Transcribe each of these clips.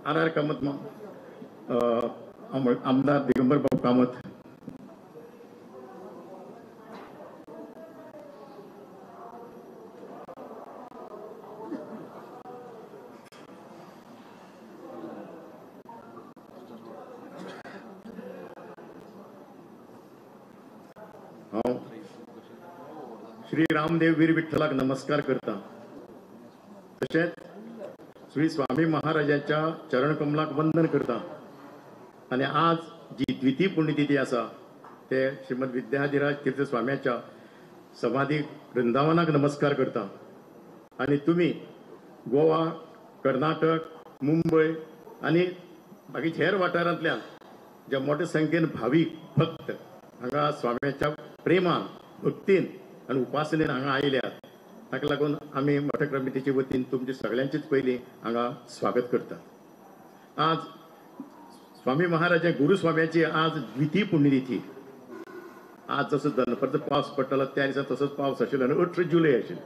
R R Kamat, आमदार दिगंबर बाब कामत, हांव श्री रामदेव वीर विठ्ठलाक नमस्कार करता. तशेंच श्री स्वामी महाराजाच्या चरणकमलाक वंदन करता. आनी आज जी द्वितीय पुण्यतिथी आसा ते श्रीमद विद्याधिराज तीर्थ स्वाम्याच्या समाधी वृंदावनाक नमस्कार करता. आनी तुमी गोवा, कर्नाटक, मुंबय आनी बाकी हेर वाठारांतल्यान जे मोठे संख्येन भावीक भक्त हांगा स्वाम्याच्या प्रेमान, भक्तीन आनी उपासनेन हांगा आयल्यात, ताका लागून आमी मठ कमिटीचे वतीन तुमचे सगळ्यांचेच पयलीं हांगा स्वागत करता. आज स्वामी महाराजा गुरुस्वाम्याची आज द्वितीय पुण्यतिथी. आज जसो दनपारचो पावस पडटलो त्या दिसा तसोच पावस आशिल्लो आनी 18 जुलय आशिल्लो,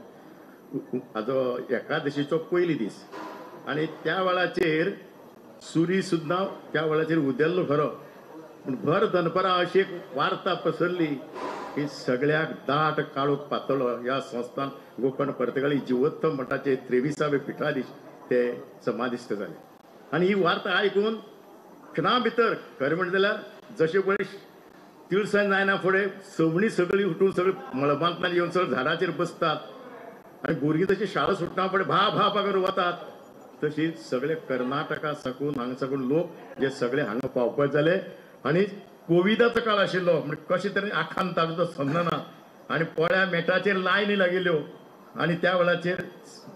हाजो एकादशीचो पयली दीस. आनी त्या वेळाचेर सुरी सुद्दां त्या वेळाचेर उदेल्लो खरो, पूण भर दनपारां अशी एक वार्ता पसरली की सगळ्याक दाट काळोख पातळ्ळो. ह्या संस्थान गोकर्ण पर्तगाळी जिवोत्तम मठाचे 23वे पिठाधीश ते समाधिस्थ जाले. आनी ही वार्ता आयकून खिणा भितर खरें म्हणलें जाल्यार जशें पळय तिळसांज जायना फुडें सवणीं सगळीं उठून सगळीं मळबांतल्यान येवन सगळीं झाडाचेर बसतात आनी भुरगीं तशी शाळा सुटना फुडें भा भा भा करून वतात, तशी सगळे कर्नाटका साकून हांगा साकून लोक जे सगळे हांगा पावपाक जाले. आनी कोविडाचो काळ आशिल्लो म्हणजे कशें तरेन आखान ताजो समजना आनी पोळ्या मेटाचेर लायनी लागिल्ल्यो. आनी त्या वेळाचेर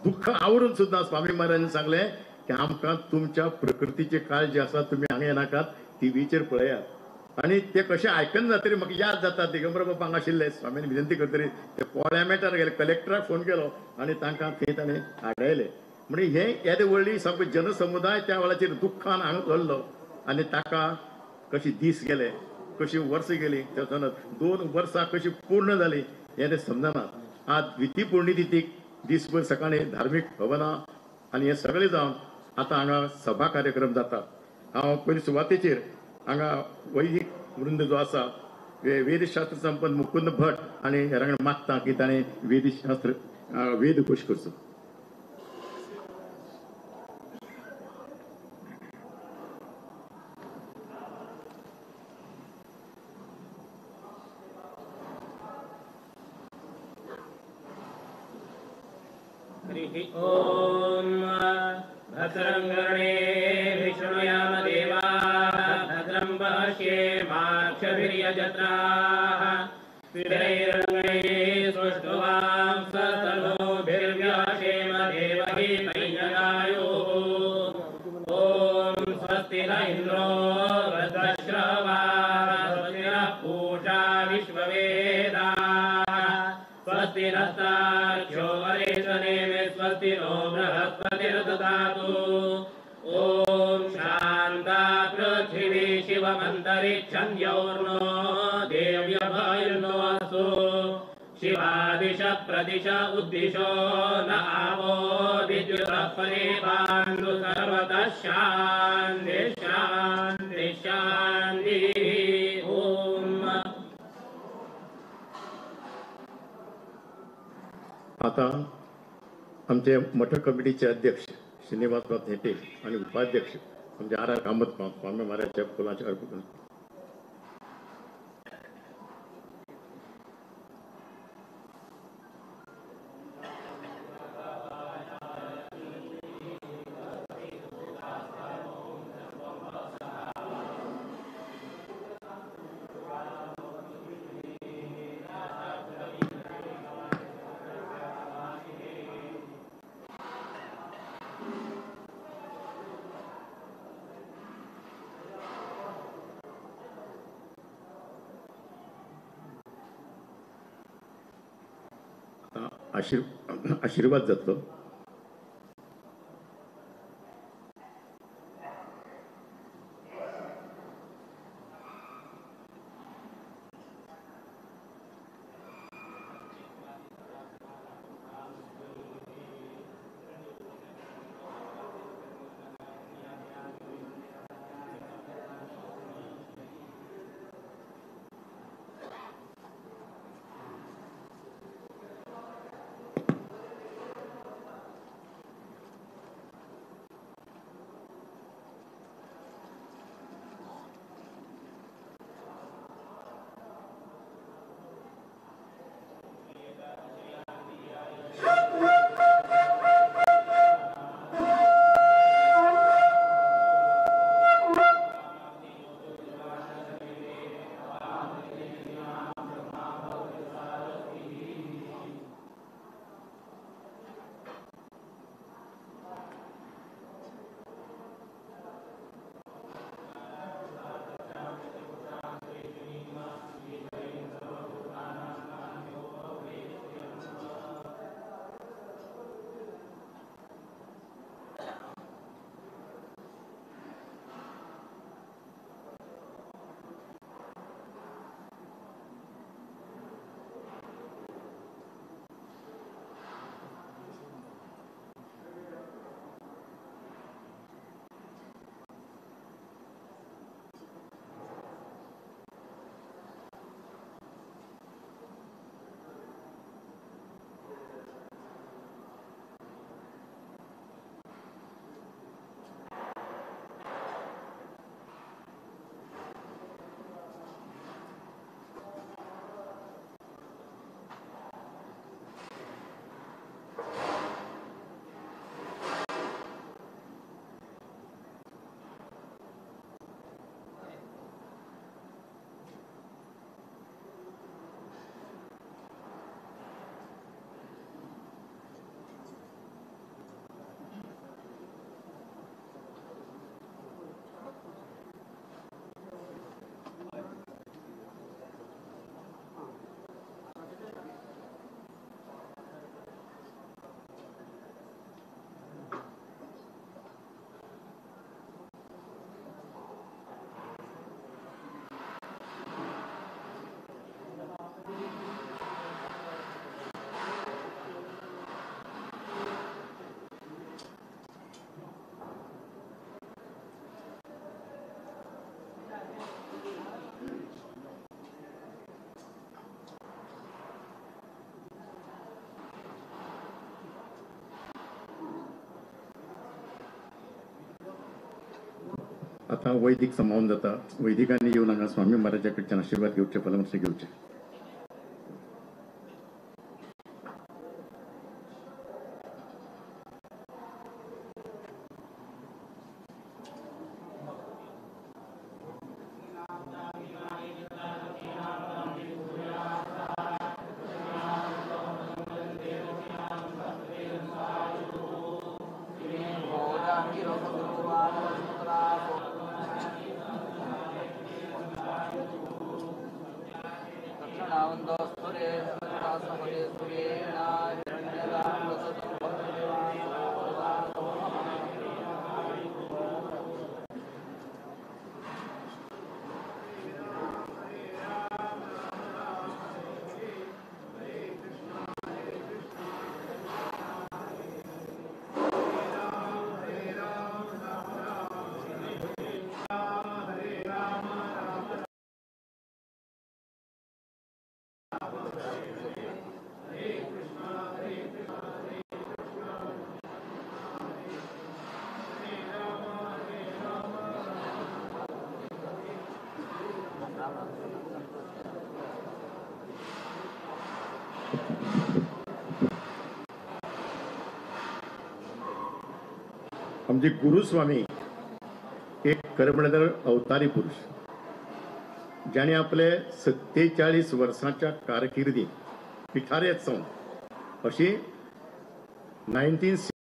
दुख्ख आवरून सुद्दां स्वामी महाराजांनी सांगलें की आमकां तुमच्या प्रकृतीची काळजी आसा, तुमी हांगा येनाकात, टिवीचेर पळयात. आनी ते कशें आयकना तरी म्हाका याद जाता, दिगंबर बाबा हांगा आशिल्ले, स्वामीन विनंती करतरी ते पोळ्या मेटार गेले, कलेक्टराक फोन केलो आनी तांकां थंय ताणें हाडयले. म्हणजे हे येदे व्हडली सामको जनसमुदाय त्या वेळाचेर दुख्खान हांगा चडलो आनी ताका कशी दीस गेले, कशी वर्सां गेली ते समजना, 2 वर्सां कशी पूर्ण जाली हें ते समजना. आज द्वितीय पुण्यतिथीक दीसभर सकाळीं धार्मीक हवनां आनी हें सगळें जावन आतां हांगा सभा कार्यक्रम जाता. हांव पयली सुवातेचेर हांगा वैदिक वृंद जो आसा वेदशास्त्र संपन्न मुकुंद भट आनी हेरां कडेन मागता की ताणें वेदशास्त्र वेदघोश करचो. ॐ भद्रं कर्णे शृणुयाम देवाः, भद्रं पश्येमाक्षभिर्यजत्राः, स्थिरैरङ्गैः सुष्ठुवांसतनूभिर्व्याशेम देवहितं यदायुः। ॐ स्वस्ति न इन्द्रो वृद्धश्रवाः, स्वस्ति नः पूषा विश्ववेदाः, स्वस्ति नस्तार्क्ष्यो वरिष्ठनेमि, स्वस्ति नो बृहस्पतिर्दधातु। ॐ शान्ता पृथिवी शिवमन्तरिक्षं यौर्नो देव्यभयर्नोऽस्तु। शिवादिश प्रदिश उद्दिशो न आवो विद्युतः परिपान्तु सर्वतः शान्ति शान्ति शान्तिः। ॐ आता आमचे मठ कमिटीचे अध्यक्ष श्रीनिवास बाब धेंपे आनी उपाध्यक्ष आमचे आर आर कामत स्वामी महाराजच्या फुलांचे अर्पण. आशीर्वाद जातलो. आतां वैदिक समावन जाता. वैदिकांनी येवन हांगा स्वामी महाराजा कडच्यान आशिर्वाद घेवचे, परामर्श घेवचे. आमचे गुरुस्वामी एक खरें म्हळ्यार अवतारी पुरुष, ज्याने आपले 47 वर्सांच्या कारकिर्दीत पिठार येत सावन अशी 1967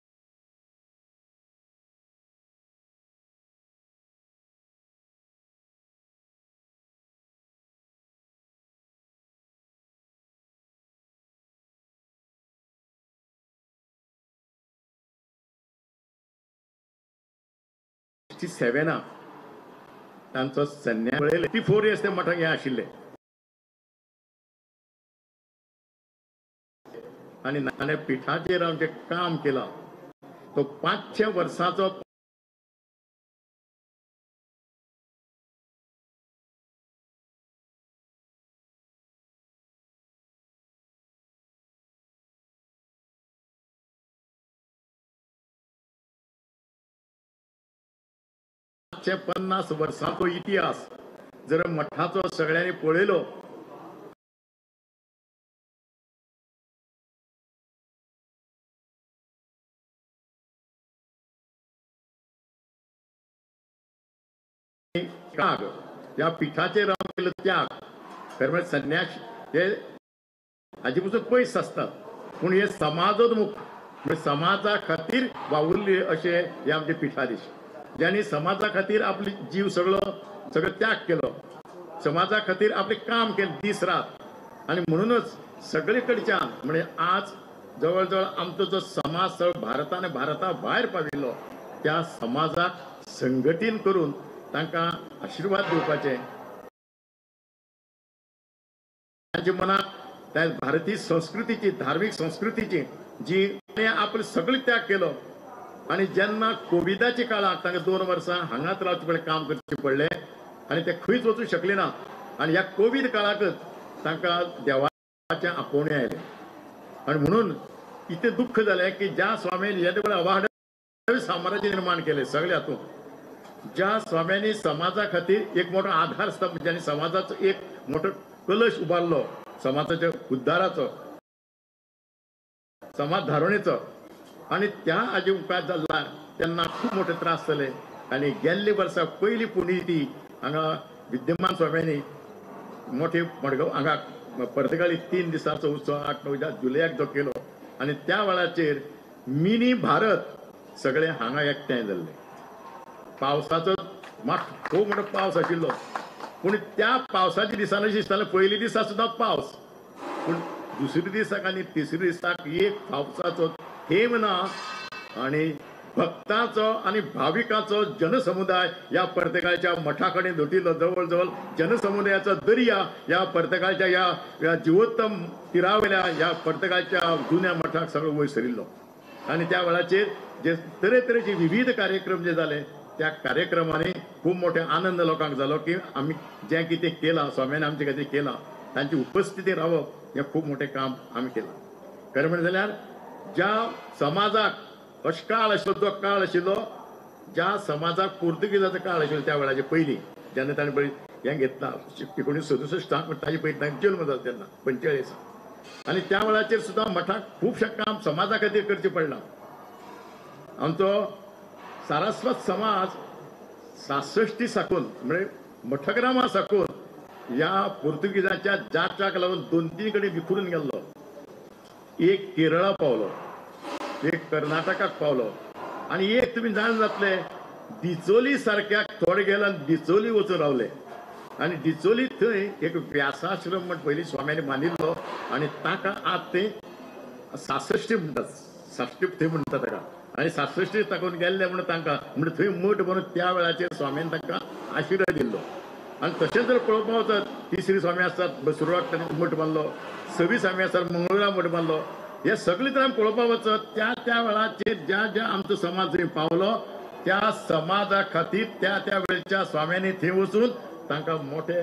तांचो संन्यास 54 इयर्स ते मठाक हे आशिल्ले आनी ताणें पिठाचेर आमचें काम केलां. तो 500 वर्सांचो 50 वर्सांचो इतिहास जर मठाचो सगळ्यांनी पळयलो त्याग ह्या पिठाचेर रावन केल्लो त्याग खरें म्हळ्यार संन्यास हे हाजे पसून पयस आसतात, पूण हे समाजोन्मुख म्हणजे समाजा खातीर वावुरले अशे हे आमचे पिठाधीश, ज्यांनी समाजा खातीर आपली जीव सगळो सगळो त्याग केलो, समाजा खातीर आपलें काम केलें दीस रात. आनी म्हणूनच सगळे कडच्यान म्हणजे आज जवळ जवळ आमचो जो समाज सगळो भारतान भारता भायर पाविल्लो त्या समाजाक संघटीन करून तांकां आशिर्वाद दिवपाचे, तांच्या मनाक त्या भारतीय संस्कृतीची धार्मीक संस्कृतीची जी आपले सगळे त्याग केलो. आनी जेन्ना कोविडाच्या काळाक तांकां 2 वर्सां हांगाच रावचें पडलें, काम करचें पडलें आनी ते खंयच वचूंक शकले ना. आनी ह्या कोवीड काळाकच तांकां देवाचें आपोवणें आयलें आनी म्हणून इतलें दुख्ख जालें की ज्या स्वाम्यांनी येदे व्हडलें अवाढव्य साम्राज्य निर्माण केलें सगळे हातूंत, ज्या स्वाम्यांनी समाजा खातीर एक मोठो आधार स्तंभ, ज्यांनी समाजाचो एक मोठो कलश उबारलो समाजाच्या उद्धाराचो, समाज धारणेचो, आनी त्या हाजे उपकार जाल्ला तेन्ना खूब मोठे त्रास जाले. आनी गेल्ले वर्सा पयली पुण्यतिथी हांगा विद्यमान स्वाम्यांनी मोठे मडगांव हांगा पर्तगाळी 3 दिसांचो उत्सव 8, 9, 10 जुलयाक जो केलो आनी त्या वेळाचेर मिनी भारत सगळे हांगा एकठांय जाल्ले. पावसाचो मात खूब मोठो पावस आशिल्लो, पूण त्या पावसाच्या दिसांनी अशें दिसतालें पयले दिसा सुद्दां पावस, पूण दुसऱ्या दिसाक आनी तिसऱ्या दिसाक एक पावसाचो थेंब ना आनी भक्तांचो आनी भाविकांचो जनसमुदाय ह्या पर्तगाळच्या मठा कडेन दोटिल्लो. जवळ जवळ जनसमुदायाचो दर्या ह्या पर्तगाळच्या ह्या जिवोत्तम तिरावयल्या ह्या पर्तगाळच्या जुन्या मठाक सगळो वयर सरिल्लो. आनी त्या वेळाचेर जे तरेतरेचे विविध कार्यक्रम जे जाले त्या कार्यक्रमांनी खूब मोठे आनंद लोकांक जालो की आमी जें कितें केलां स्वाम्यान आमचे खातीर केलां तांची उपस्थिती रावप हें खूब मोठें काम आमी केलां. खरें म्हणलें जाल्यार ज्या समाजाक अशकाळ आशिल्लो जो काळ आशिल्लो ज्या समाजाक पुर्तुगेजाचो काळ आशिल्लो त्या वेळाचे पयलीं जेन्ना ताणें पळय हें घेतला 1967 ताजे पयलीं तांकां जल्म जालो तेन्ना 45 आनी त्या वेळाचेर सुद्दां मठाक खुबशें काम समाजा खातीर करचें पडलां. आमचो सारस्वत समाज 66 साकून म्हणजे मठग्रामा साकून ह्या पुर्तुगेजाच्या जाचाक लागून 2-3 कडेन विखरून गेल्लो. एक केरळा पावलो, एक कर्नाटकाक पावलो आनी एक तुमी जाण जातले डिचोली सारक्या थोडे गेले आनी डिचोली वचून रावले. आनी डिचोली थंय एक व्यासाश्रम म्हण पयलीं स्वाम्यांनी बांदिल्लो आनी ताका आज ते 66 म्हणटात, 60 थंय म्हणटा ताका. आनी 66 ताकून गेल्ले म्हणून तांकां म्हणजे थंय मठ बनून त्या वेळाचेर स्वाम्यान तांकां आशिर्वाद दिल्लो. आनी तशेंच जर पळोवपाक वचत तिसरी स्वामी आसतात बसरुळाक ताणें मठ बांदलो, 26 स्वामी आसतात मंगळुरा मठ बांदलो. हे सगळे जर आमी पळोवपाक वचत त्या त्या वेळाचेर ज्या ज्या आमचो समाज जंय पावलो त्या समाजा खातीर त्या त्या वेळच्या स्वाम्यांनी थंय वचून तांकां मोठे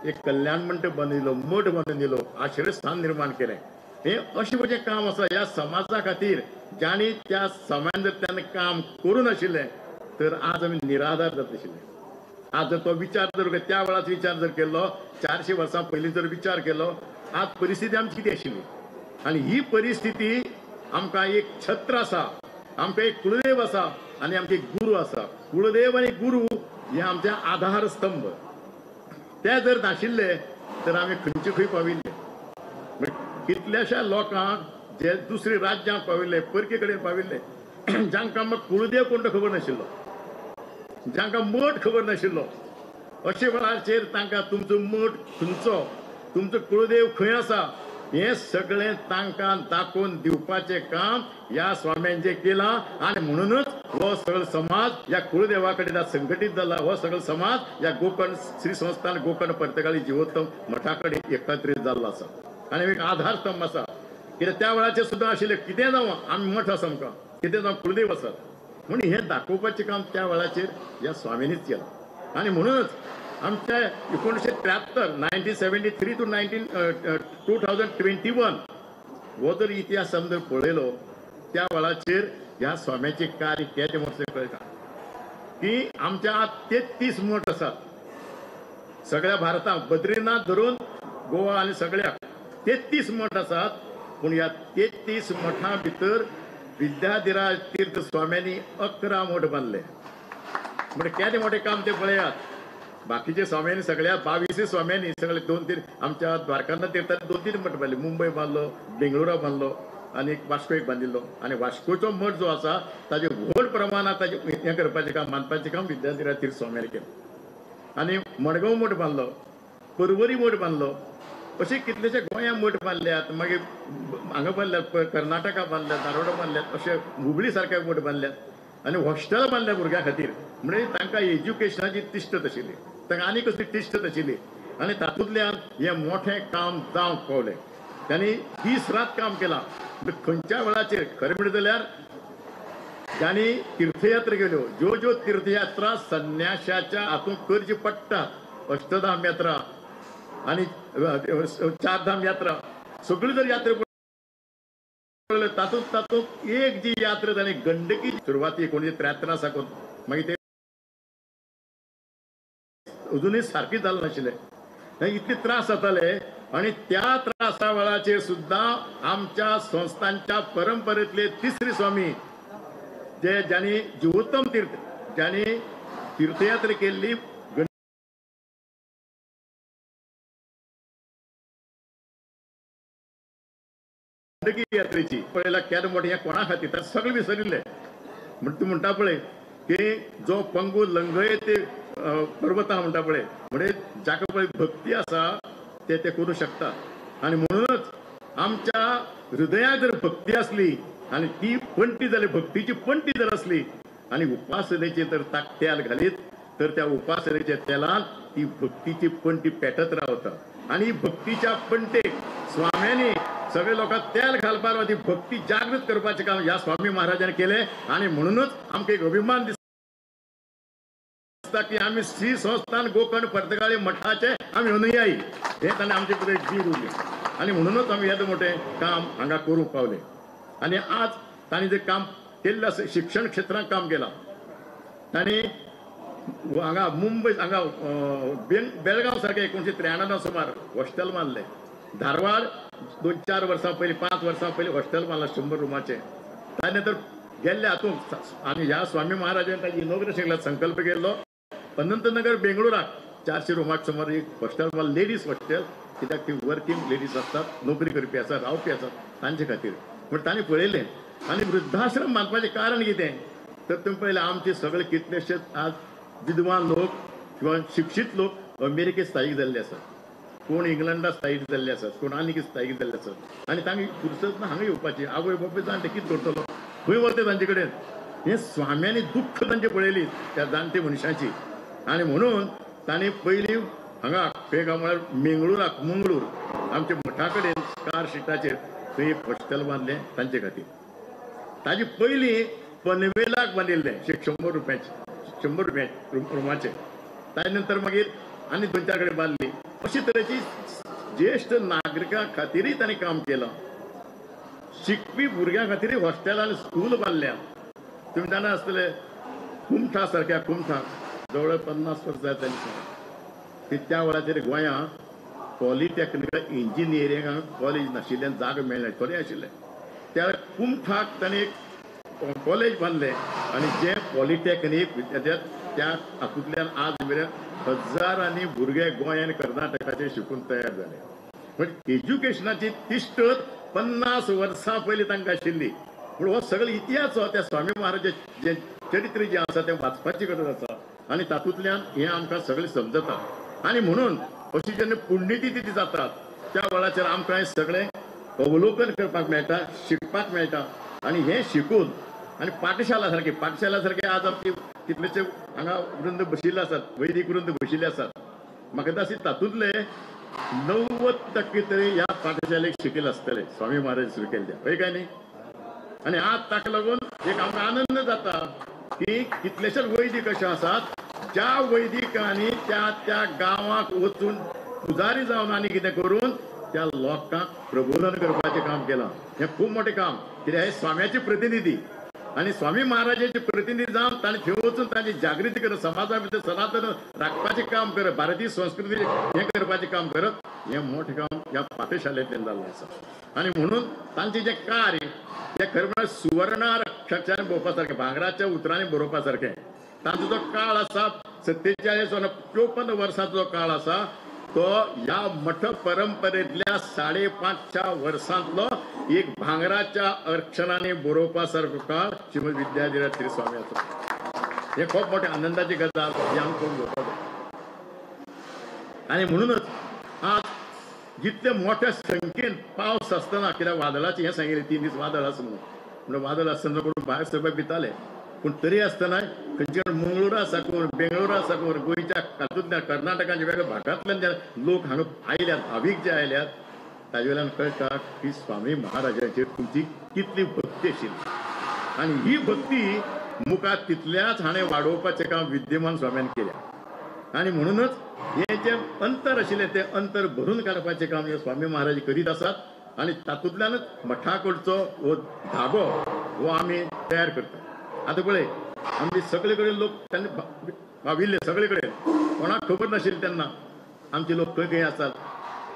एक कल्याण मंडप बांदून दिलो, मठ बांदून दिलो, आश्रयस्थान निर्माण केलें. हें अशें म्हजें काम आसा ह्या समाजा खातीर. ज्यांनी त्या समाजान जर ताणें काम करूं नाशिल्लें तर आज आमी निराधार जाता आशिल्ले. आज जर तो विचार जर त्या वेळाचो विचार जर केल्लो, 400 वर्सां पयलीं जर विचार केलो, आज परिस्थिती आमची कितें आशिल्ली. आनी ही परिस्थिती आमकां एक छत्र आसा, आमकां एक कुळदेव आसा आनी आमचे गुरू आसा. कुळदेव आनी गुरू हे आमचे आधार स्तंभ. ते जर नाशिल्ले तर आमी खंयचे खंय पाविल्ले. कितल्याश्या लोकांक जे दुसरी राज्यांक पाविल्ले, परके कडेन पाविल्ले, जांकां मग कुळदेव कोण तो खबर नाशिल्लो, जांकां मठ खबर नाशिल्लो, अशे वेळाचेर तांकां तुमचो मठ खंयचो, तुमचो कुळदेव खंय आसा हें सगळें तांकां दाखोवन दिवपाचें काम ह्या स्वाम्यांचें केलां. आनी म्हणूनच हो सगळो समाज ह्या कुळदेवा कडेन संघटीत जाला. हो सगळो समाज ह्या गोकर्ण श्री संस्थान गोकर्ण पर्तगाळी जिवोत्तम मठा कडेन एकत्रीत जाल्लो आसा आनी एक आधार स्तंभ आसा. कित्याक त्या वेळाचेर सुद्दां आशिल्लें कितें जावं आमी मठ आसा, आमकां कितें जावं कुळदेव आसा, म्हणून हें दाखोवपाचें काम त्या वेळाचेर ह्या स्वामींनीच केलां. आनी म्हणूनच आमच्या 1973 1973 टू 2021 हो जर इतिहास आमी जर पळयलो त्या वेळाचेर ह्या स्वाम्याचें कार्य केदें मोठें कळटा की आमच्या आज 33 मठ आसात सगळ्या भारतांत, बद्रीनाथ धरून गोवा आनी सगळ्याक 33 मठ आसात. पूण ह्या 33 मठां भितर विद्याधिराज तीर्थ स्वाम्यांनी 11 मठ बांदले. म्हणजे केदें मोठें काम तें पळयात. बाकीचे स्वाम्यांनी सगळ्या 22 स्वाम्यांनी सगळे 2-3 आमच्या द्वारकानाथ तीर्थान 2-3 मठ बांदले. मुंबय बांदलो, बेंगळुरा बांदलो आनी एक वास्को एक बांदिल्लो. आनी वास्कोचो मठ जो आसा ताजे व्हड प्रमाणांत ताजें हें करपाचें काम, बांदपाचें काम विद्याधिराज तीर्थ स्वाम्यांनी केलें. आनी मडगांव मठ बांदलो, पर्वरी मठ बांदलो, अशे कितलेशे गोंया मठ बांदल्यात, मागीर हांगा बांदल्यात, कर्नाटका बांदल्यात, धारवाडा बांदल्यात, अशे हुबळी सारक्या मठ बांदल्यात आनी हॉस्टेलां बांदल्या भुरग्यां खातीर. म्हणजे तांकां एज्युकेशनाची तिश्टत आशिल्ली, तांकां आनी कसली तिश्टत आशिल्ली आनी तातूंतल्यान हें मोठें काम जावंक पावलें. तांणी दीस रात काम केलां. खंयच्या वेळाचेर खरें म्हणलें जाल्यार जांणी तीर्थयात्रा केल्यो, ज्यो ज्यो तीर्थयात्रा संन्याशाच्या हातूंत करची पडटा, अष्टधाम यात्रा आनी 4धाम यात्रा, सगळी जर यात्रा पळयल्यो तातूंत तातूंत एक जी यात्रा तांणी गंडकी सुरवाती 1973 साकून मागीर ते अजुनूय सारकी जालें नाशिल्लें, इतले त्रास जाताले. आनी त्या त्रासा वेळाचेर सुद्दां आमच्या संस्थांच्या परंपरेंतले तिसरे स्वामी जे ज्यांनी जिवोत्तम तीर्थ, ज्यांनी तीर्थयात्रा केल्ली गंडकी यात्रेची, पळयला केदें मोठें हें कोणा खातीर तर सगळें विसरिल्लें. म्हण तूं म्हणटा पळय की जो पंगू लंगय ते पर्वता म्हणटा पळय, म्हणजे जाका पळय भक्ती आसा ते ते करूं शकता. आनी म्हणूनच आमच्या हृदयात जर भक्ती आसली आनी ती पणटी जाली, भक्तीची पणटी जर आसली आनी उपासनेचे तर ताक तेल घालीत तर त्या उपासनेच्या तेलान ती भक्तीची पणटी पेटत रावता. आनी भक्तीच्या पणटेक स्वाम्यांनी सगळे लोकांक तेल घालपाक ती भक्ती जागृत करपाचें काम ह्या स्वामी महाराजान केलें. आनी म्हणूनच आमकां एक अभिमान दिसता की आमी श्री संस्थान गोकर्ण पर्तगाळी मठाचे आमी अनुयायी, हें ताणें आमचे भितर एक बीज उरलें आनी म्हणूनच आमी येदें मोठें काम हांगा करूंक पावले. आनी आज तांणी जें काम केल्लें आसा, शिक्षण क्षेत्रांत काम केलां, तांणी हांगा मुंबय हांगा बेळगांव सारकें 1993 सुमार हॉस्टेल बांदलें. धारवाड 2-4 वर्सां पयलीं 5 वर्सां पयलीं हॉस्टेल बांदलां 100 रुमाचें. ताजे नंतर गेल्ले हातूंत आनी ह्या स्वामी महाराजान ताजी इनॉग्रेशन केला संकल्प केल्लो अनंतनगर बेंगळुराक 400 रुमाक सुमार एक हॉस्टेल बांदलें, लेडीज हॉस्टेल, कित्याक ती वर्किंग लेडीज आसतात, नोकरी करपी आसात, रावपी आसात तांचे खातीर. पूण तांणी पळयलें आनी वृद्धाश्रम बांदपाचें कारण कितें तर तुमी पळयलें आमचे सगळे कितलेशेच आज विद्वान लोक किंवा शिक्षीत लोक अमेरिकेत स्थायीक जाल्ले आसात, कोण इंग्लंडात स्थायीक जाल्ले आसात, कोण आनीक स्थायीक जाल्ले आसात आनी तांकां फुरसत ना हांगा येवपाची. आवय बापूय जाणटे कितें करतलो, खंय वता तांचे कडेन. हें स्वाम्यांनी दुख्ख तांचें पळयली त्या जाणटे मनशाची आनी म्हणून तांणी पयलीं हांगा खंय गांव म्हळ्यार मेंगळुराक मंगळूर आमच्या मठा कडेन कार शिटाचेर थंय एक हॉस्टेल बांदलें तांचे खातीर. ताजी पयलीं पनवेलाक बांदिल्लें 100 रुपयाचें, 100 रुपया रुमाचें. ताजे नंतर मागीर आनी 2-4 कडेन बांदली. अशे तरेची ज्येश्ठ नागरिकां खातीरय तांणी काम केलां. शिकपी भुरग्यां खातीरय हॉस्टेल आनी स्कूल बांदल्या. तुमी जाणा आसतले कुमठा सारक्या कुमठा जवळ 50 वर्सां जाय तांची. त्या वेळाचेर गोंयांत पॉलिटॅक्निकल इंजिनियरिंगाक कॉलेज नाशिल्ल्यान जागो मेळना थोडे आशिल्ले. त्या वेळार कुमठाक ताणें एक कॉलेज बांदलें आनी जें पॉलिटॅक्नीक त्या हातूंतल्यान आज मेरेन हजारांनी भुरगे गोंय आनी कर्नाटकाचे शिकून तयार जाले. म्हणजे एज्युकेशनाची तिश्टत 50 वर्सां पयलीं तांकां आशिल्ली. पूण हो सगळो इतिहास हो त्या स्वामी महाराजाचें जें चरित्र जें आसा तें वाचपाची गरज आसा आनी तातूंतल्यान हें आमकां सगळें समजता. आनी म्हणून अशी जेन्ना पुण्यतिथी जातात त्या वेळाचेर आमकां हें सगळें अवलोकन करपाक मेळटा, शिकपाक मेळटा आनी हें शिकून आनी पाठशाला सारकी, पाठशाला सारके आज आमची कितलेशे हांगा वृंद बशिल्ले आसात, वैदीक वृंद बशिल्ले आसात. म्हाका दिसता तातूंतले 90% तरी ह्या पाठशालेक शिकेल आसतले स्वामी महाराज सुरू केल्ले, हय काय न्ही. आनी आज ताका लागून एक आमकां आनंद जाता की कितलेशेच वैदीक अशे आसात ज्या वैदिकांनी त्या त्या गांवाक वचून पुजारी जावन आनी कितें करून त्या लोकांक प्रबोधन करपाचें काम केलां. हें खूब मोठें काम, कित्याक हे स्वाम्याचे प्रतिनिधी आनी स्वामी महाराजाचे प्रतिनिधी जावन ताणें थंय वचून तांची जागृती करप, समाजा भितर सनातन राखपाचें काम करप, भारतीय संस्कृती हें करपाचें काम करप, हें मोठें काम ह्या पाठशाळेंतल्यान जाल्लें आसा. आनी म्हणून तांचें जें कार्य तें खरें म्हळ्यार सुवर्णाक्षरांनी बरोवपा सारकें, भांगराच्या उतरांनी बरोवपा सारकें. तांचो जो काळ आसा 47 54 वर्सांचो जो काळ आसा तो ह्या मठ परंपरेंतल्या 550 वर्सांतलो एक भांगराच्या अक्षरांनी बरोवपा सारको काळ श्रीमद विद्याधिराज श्री स्वाम्याचो. हे खूब मोठे आनंदाची गजाल ही आमकां करून घेवपाक जाय. आनी म्हणूनच आज जितले मोठ्या संख्येन पावस आसतना, कित्याक वादळाचें हें सांगिल्लें 3 दीस वादळ आसा म्हणून, म्हणून वादळ आसतना कोण भायर सरपाक भिताले, पूण तरी आसतना खंयच्या मंगळुरा साकून, बेंगळुरा साकून, गोंयच्या तातूंतल्यान कर्नाटकाच्या वेगळ्या भागांतल्यान जे लोक हांगा आयल्यात, भावीक जे आयल्यात, ताजे वयल्यान कळटा की स्वामी महाराजांचेर तुमची कितली भक्ती आशिल्ली आनी ही भक्ती मुखार तितल्याच हाणें वाडोवपाचें काम विद्यमान स्वाम्यान केलें. आनी म्हणूनच हें जें अंतर आशिल्लें तें अंतर भरून काडपाचें काम हे स्वामी महाराज करीत आसात आनी तातूंतल्यानच मठा कडचो हो धागो हो आमी तयार करतात. आतां पळय आमचे सगळे कडेन लोक तांणी पाविल्ले सगळे कडेन, कोणाक खबर नाशिल्लें तेन्ना आमचे लोक खंय खंय आसात.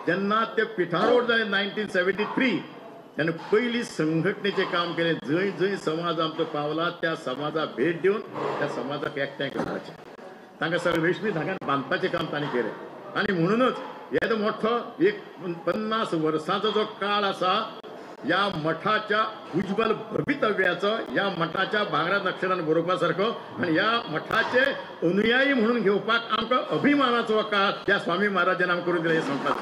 जेन्ना ते पिठारोड जाले 1973 तेन्ना पयली संघटनेचें काम केलें. जंय जंय समाज आमचो पावला त्या समाजाक भेट दिवन त्या समाजाक एकठांय करपाचें, तांकां सगळें रेशमी धाग्यान बांदपाचें काम तांणी केलें. आनी म्हणूनच येदो मोठो एक 50 वर्सांचो जो काळ आसा ह्या मठाच्या उज्ज्वल भवितव्याचो, ह्या मठाच्या भांगरा अक्षरान बरोवपा सारको आनी ह्या मठाचे अनुयायी म्हणून घेवपाक आमकां अभिमानाचो काळ ह्या स्वामी महाराजान आमकां करून दिला हें सांगपाक.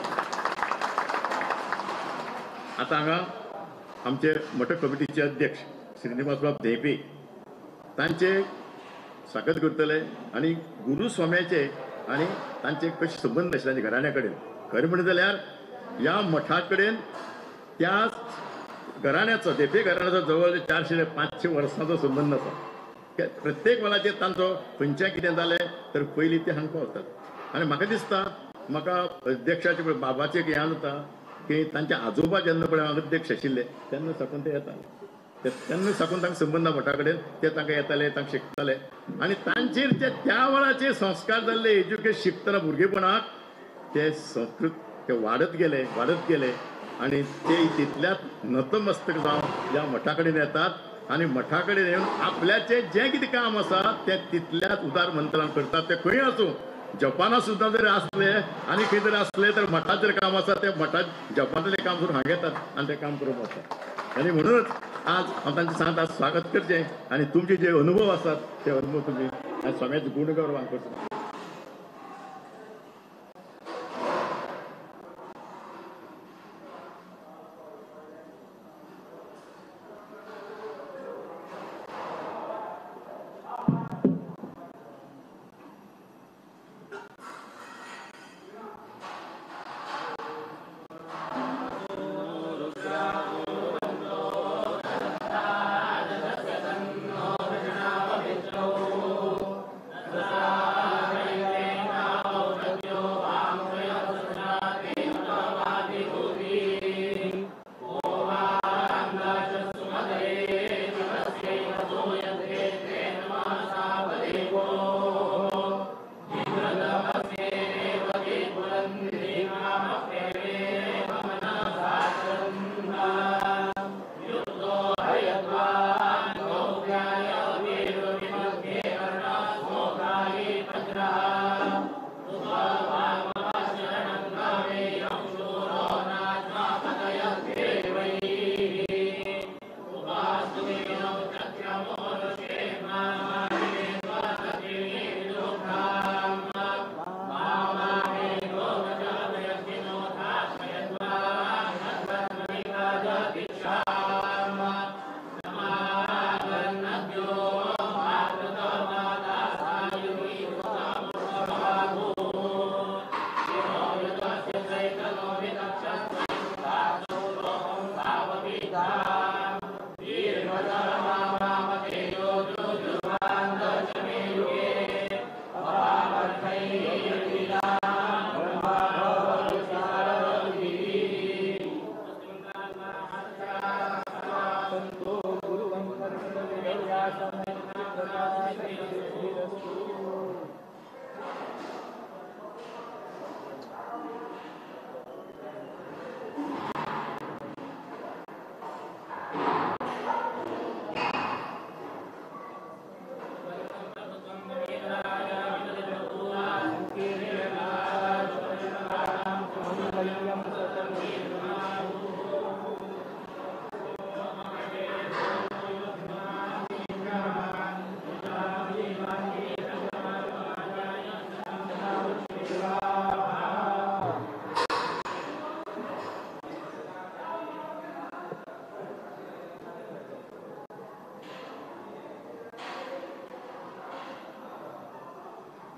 आतां हांगा आमचे मठ कमिटीचे अध्यक्ष श्रीनिवासबाब धेंपे तांचे स्वागत करतले आनी गुरुस्वाम्याचे आनी तांचे कशे संबंद आशिल्ले तांच्या घराण्या कडेन. खरें म्हणलें जाल्यार ह्या मठा कडेन त्या घराण्याचो, धेंपे घराण्याचो जवळ 400 ते 500 वर्सांचो संबंद आसा. प्रत्येक वेळाचेर तांचो खंयचें कितें जालें तर पयलीं ते हांगा पावतात. आनी म्हाका दिसता म्हाका अध्यक्षाचे बाबाचें एक याद जाता की तांचे आजोबा जेन्ना पळय अध्यक्ष आशिल्ले तेन्ना साकून ते येताले, तेन्ना साकून तांकां संबंद मठा कडेन, ते तांकां येताले, तांकां शिकताले. आनी तांचेर जे त्या वेळाचे संस्कार जाल्ले एज्युकेशन शिकतना भुरगेपणाक ते संस्कृत ते वाडत गेले वाडत गेले आनी ते तितल्यात नतमस्तक जावन ह्या मठा कडेन येतात आनी मठा कडेन येवन आपल्याचें जें कितें काम आसा तें तितल्याच उदार मंत्रान करतात. ते खंय आसूं, जपाना सुद्दां जर आसले आनी खंय जर आसले तर मठांत जर काम आसा ते मठांत जपानांतलें काम करून हांगा येतात आनी तें काम करूंक वतात. आनी म्हणूनच आज हांव तांचें सांगता स्वागत करचें आनी तुमचे जे अनुभव आसात ते अनुभव तुमी आनी स्वाम्याचे गुणगौरवान करचे.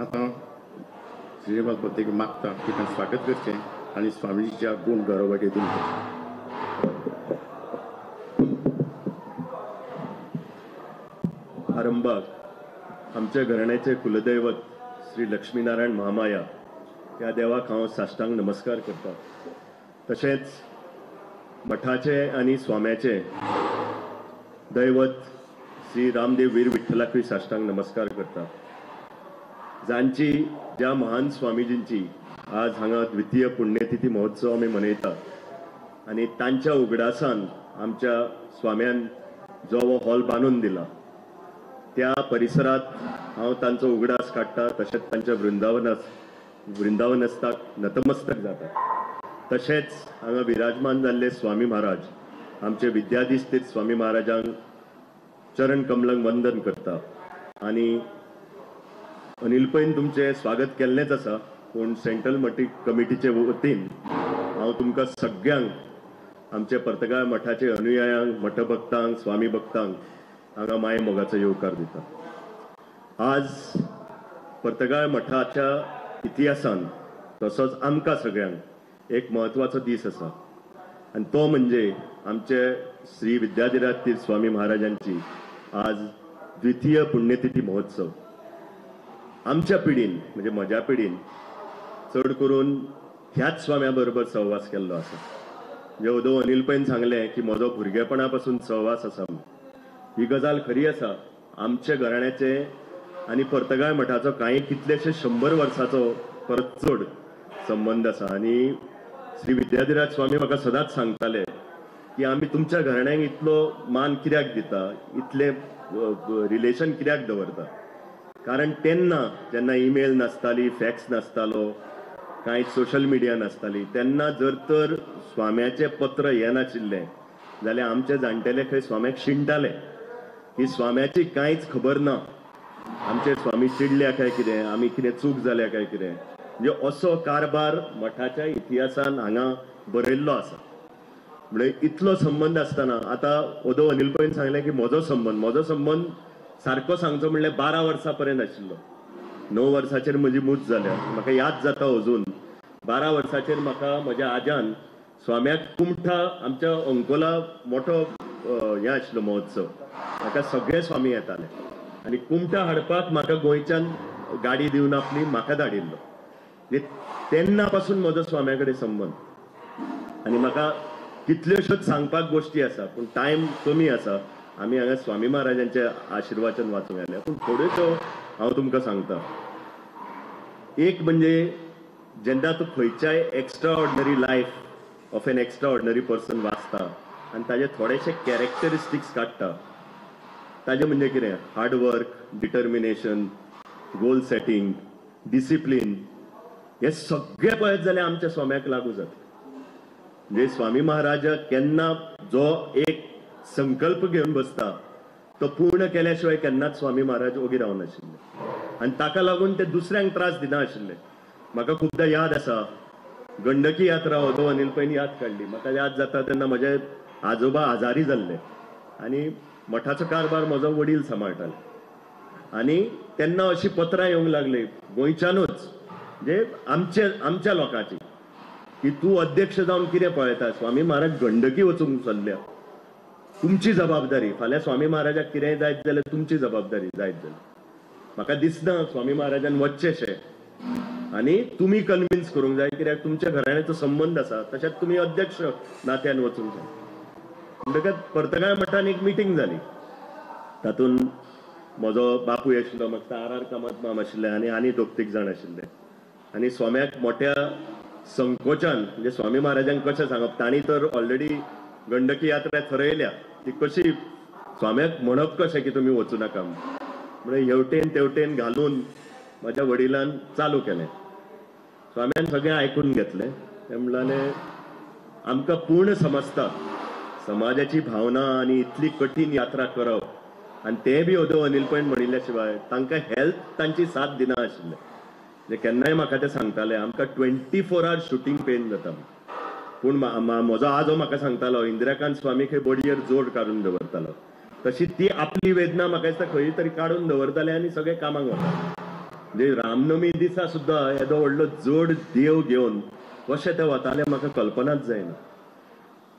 आतां श्रीबाद मागता की तांकां स्वागत करचें आनी स्वामीजीच्या गुण गौरवाक हेतून करचें. आरंभाक आमच्या घराण्याचे कुलदैवत श्री लक्ष्मीनारायण महामाया ह्या देवाक हांव साष्टांग नमस्कार करता. तशेंच मठाचे आनी स्वाम्याचे दैवत श्री रामदेव वीर विठ्ठलाकूय साष्टांग नमस्कार करता. जांची ज्या महान स्वामीजींची आज हांगा द्वितीय पुण्यतिथी महोत्सव आमी मनयतात आनी तांच्या उगडासान आमच्या स्वाम्यान जो हो हॉल बांदून दिला त्या परिसरात हांव तांचो उगडास काडटा. तशेंच तांच्या वृंदावनस्थाक नतमस्तक जाता. तशेंच हांगा विराजमान जाल्ले स्वामी महाराज आमचे विद्याधीश स्वामी महाराजांक चरण कमलंक वंदन करता. आनी अनिल पैन तुमचें स्वागत केल्लेंच आसा, पूण सेंट्रल मठी कमिटीचे वतीन हांव तुमकां सगळ्यांक आमचे पर्तगाळ मठाचे अनुयायांक, मठभक्तांक, स्वामी भक्तांक हांगा माये मोगाचो येवकार दिता. आज पर्तगाळ मठाच्या इतिहासान तसोच आमकां सगळ्यांक एक म्हत्वाचो दीस आसा आनी तो म्हणजे आमचे श्री विद्याधिराज तीर्थ स्वामी महाराजांची आज द्वितीय पुण्यतिथी महोत्सव. आमच्या पिढीन म्हणजे म्हज्या पिढीन चड करून ह्याच स्वाम्या बरोबर सहवास केल्लो आसा. म्हणजे अदो अनिल पैन सांगलें की म्हजो भुरगेपणा पासून सहवास आसा, ही गजाल खरी आसा. आमच्या घराण्याचे आनी पर्तगाळ मठाचो कांय कितलेशे 100 वर्साचो परत चड संबंद आसा. आनी श्री विद्याधिराज स्वामी म्हाका सदांच सांगताले की आमी तुमच्या घराण्यांक इतलो मान कित्याक दिता, इतलें रिलेशन कित्याक दवरता, कारण तेन्ना जेन्ना ईमेल नासताली, फॅक्स नासतालो, कांय सोशल मिडिया नासताली, तेन्ना जर तर स्वाम्याचें पत्र येनाशिल्लें जाल्यार आमचे जाणटेले खंय स्वाम्याक शिणटाले की स्वाम्याची कांयच खबर ना, आमचे स्वामी चिडल्या काय कितें, आमी कितें चूक जाल्या काय कितें. म्हणजे असो कारभार मठाच्या इतिहासान हांगा बरयल्लो आसा. म्हणजे इतलो संबंद आसतना आतां ओदो अनिल पैन सांगलें की म्हजो संबंद सारको सांगचो म्हणल्यार 12 वर्सां पर्यंत आशिल्लो. 9 वर्साचेर म्हजी मूज जाल्या, म्हाका याद जाता अजून. 12 वर्साचेर म्हाका म्हज्या आज्यान स्वाम्याक कुमठा आमच्या अंकोला मोठो हें आशिल्लो महोत्सव, म्हाका सगळे स्वामी येताले आनी कुमठा हाडपाक म्हाका गोंयच्यान गाडी दिवन आपली म्हाका धाडिल्लो. तेन्ना पासून म्हजो स्वाम्या कडेन संबंद. आनी म्हाका कितल्योश्योच सांगपाक गोश्टी आसा पूण टायम कमी आसा. आमी हांगा स्वामी महाराजांचे आशिर्वाचन वाचूंक आयल्या, पूण थोड्योश्यो हांव तुमकां सांगता. एक म्हणजे जेन्ना तूं खंयच्याय extraordinary life of an extraordinary person वाचता आनी ताजे थोडेशे कॅरेक्टरिस्टिक्स काडटा, ताजें म्हणजे कितें, hard work, determination, goal setting, discipline, हे सगळे पळयत जाल्यार आमच्या स्वाम्याक लागू जाता. म्हणजे स्वामी महाराजा केन्ना जो एक संकल्प घेवन बसता तो पूर्ण केल्या शिवाय केन्नाच स्वामी महाराज ओगी रावनाशिल्ले आनी ताका लागून ते दुसऱ्यांक त्रास दिनाशिल्ले. म्हाका खुबदां याद आसा गंडकी यात्रा होतो अनिल पैन याद काडली, म्हाका याद जाता तेन्ना म्हजे आजोबा आजारी जाल्ले आनी मठाचो कारभार म्हजो वडील सांबाळटाले आनी तेन्ना अशी पत्रां येवंक लागली गोंयच्यानूच, म्हणजे आमच्या लोकांची, की तूं अध्यक्ष जावन कितें पळयता, स्वामी महाराज गंडकी वचूंक चल्ल्या, तुमची जबाबदारी, फाल्यां स्वामी महाराजाक कितेंय जायत जाल्यार तुमची जबाबदारी जायत जाल्यार. म्हाका दिसना स्वामी महाराजान वचचेशें आनी तुमी कन्विन्स करूंक जाय कित्याक तुमच्या घराण्याचो संबंद आसा, तशेंच तुमी अध्यक्ष नात्यान वचूंक जाय. म्हणटकच पर्तगाळ मठान एक मिटींग जाली, तातूंत म्हजो बापूय आशिल्लो, म्हाका आर आर कामत माम आशिल्ले आनी आनी 2-3 जाण आशिल्ले. आनी स्वाम्याक मोठ्या संकोचान, म्हणजे स्वामी महाराजांक कशें सांगप, तांणी तर ऑलरेडी गंडकी यात्रा थरयल्या, ती कशी स्वाम्याक म्हणप कशें की तुमी वचूं नाका म्हणून हेवटेन तेवटेन घालून म्हज्या वडिलान चालू केलें. स्वाम्यान सगळें आयकून घेतलें. ते म्हणलें आमकां पूर्ण समजता समाजाची भावना आनी इतली कठीण यात्रा करप, आनी तें बी ओदो अनिल पैन म्हणिल्ल्या शिवाय तांकां हेल्थ तांची साथ दिना आशिल्लें. म्हणजे केन्नाय म्हाका ते सांगताले आमकां 24 our shooting pen जाता, पूण म्हजो आजो म्हाका सांगतालो इंदिराकांत स्वामी खंय बडयेर जोड काडून दवरतालो, तशी ती आपली वेदना म्हाका दिसता खंय तरी काडून दवरताले आनी सगळे कामाक वताले. म्हणजे रामनमी दिसा सुद्दां येदो व्हडलो जोड देव घेवन कशें ते वताले म्हाका कल्पनाच जायना.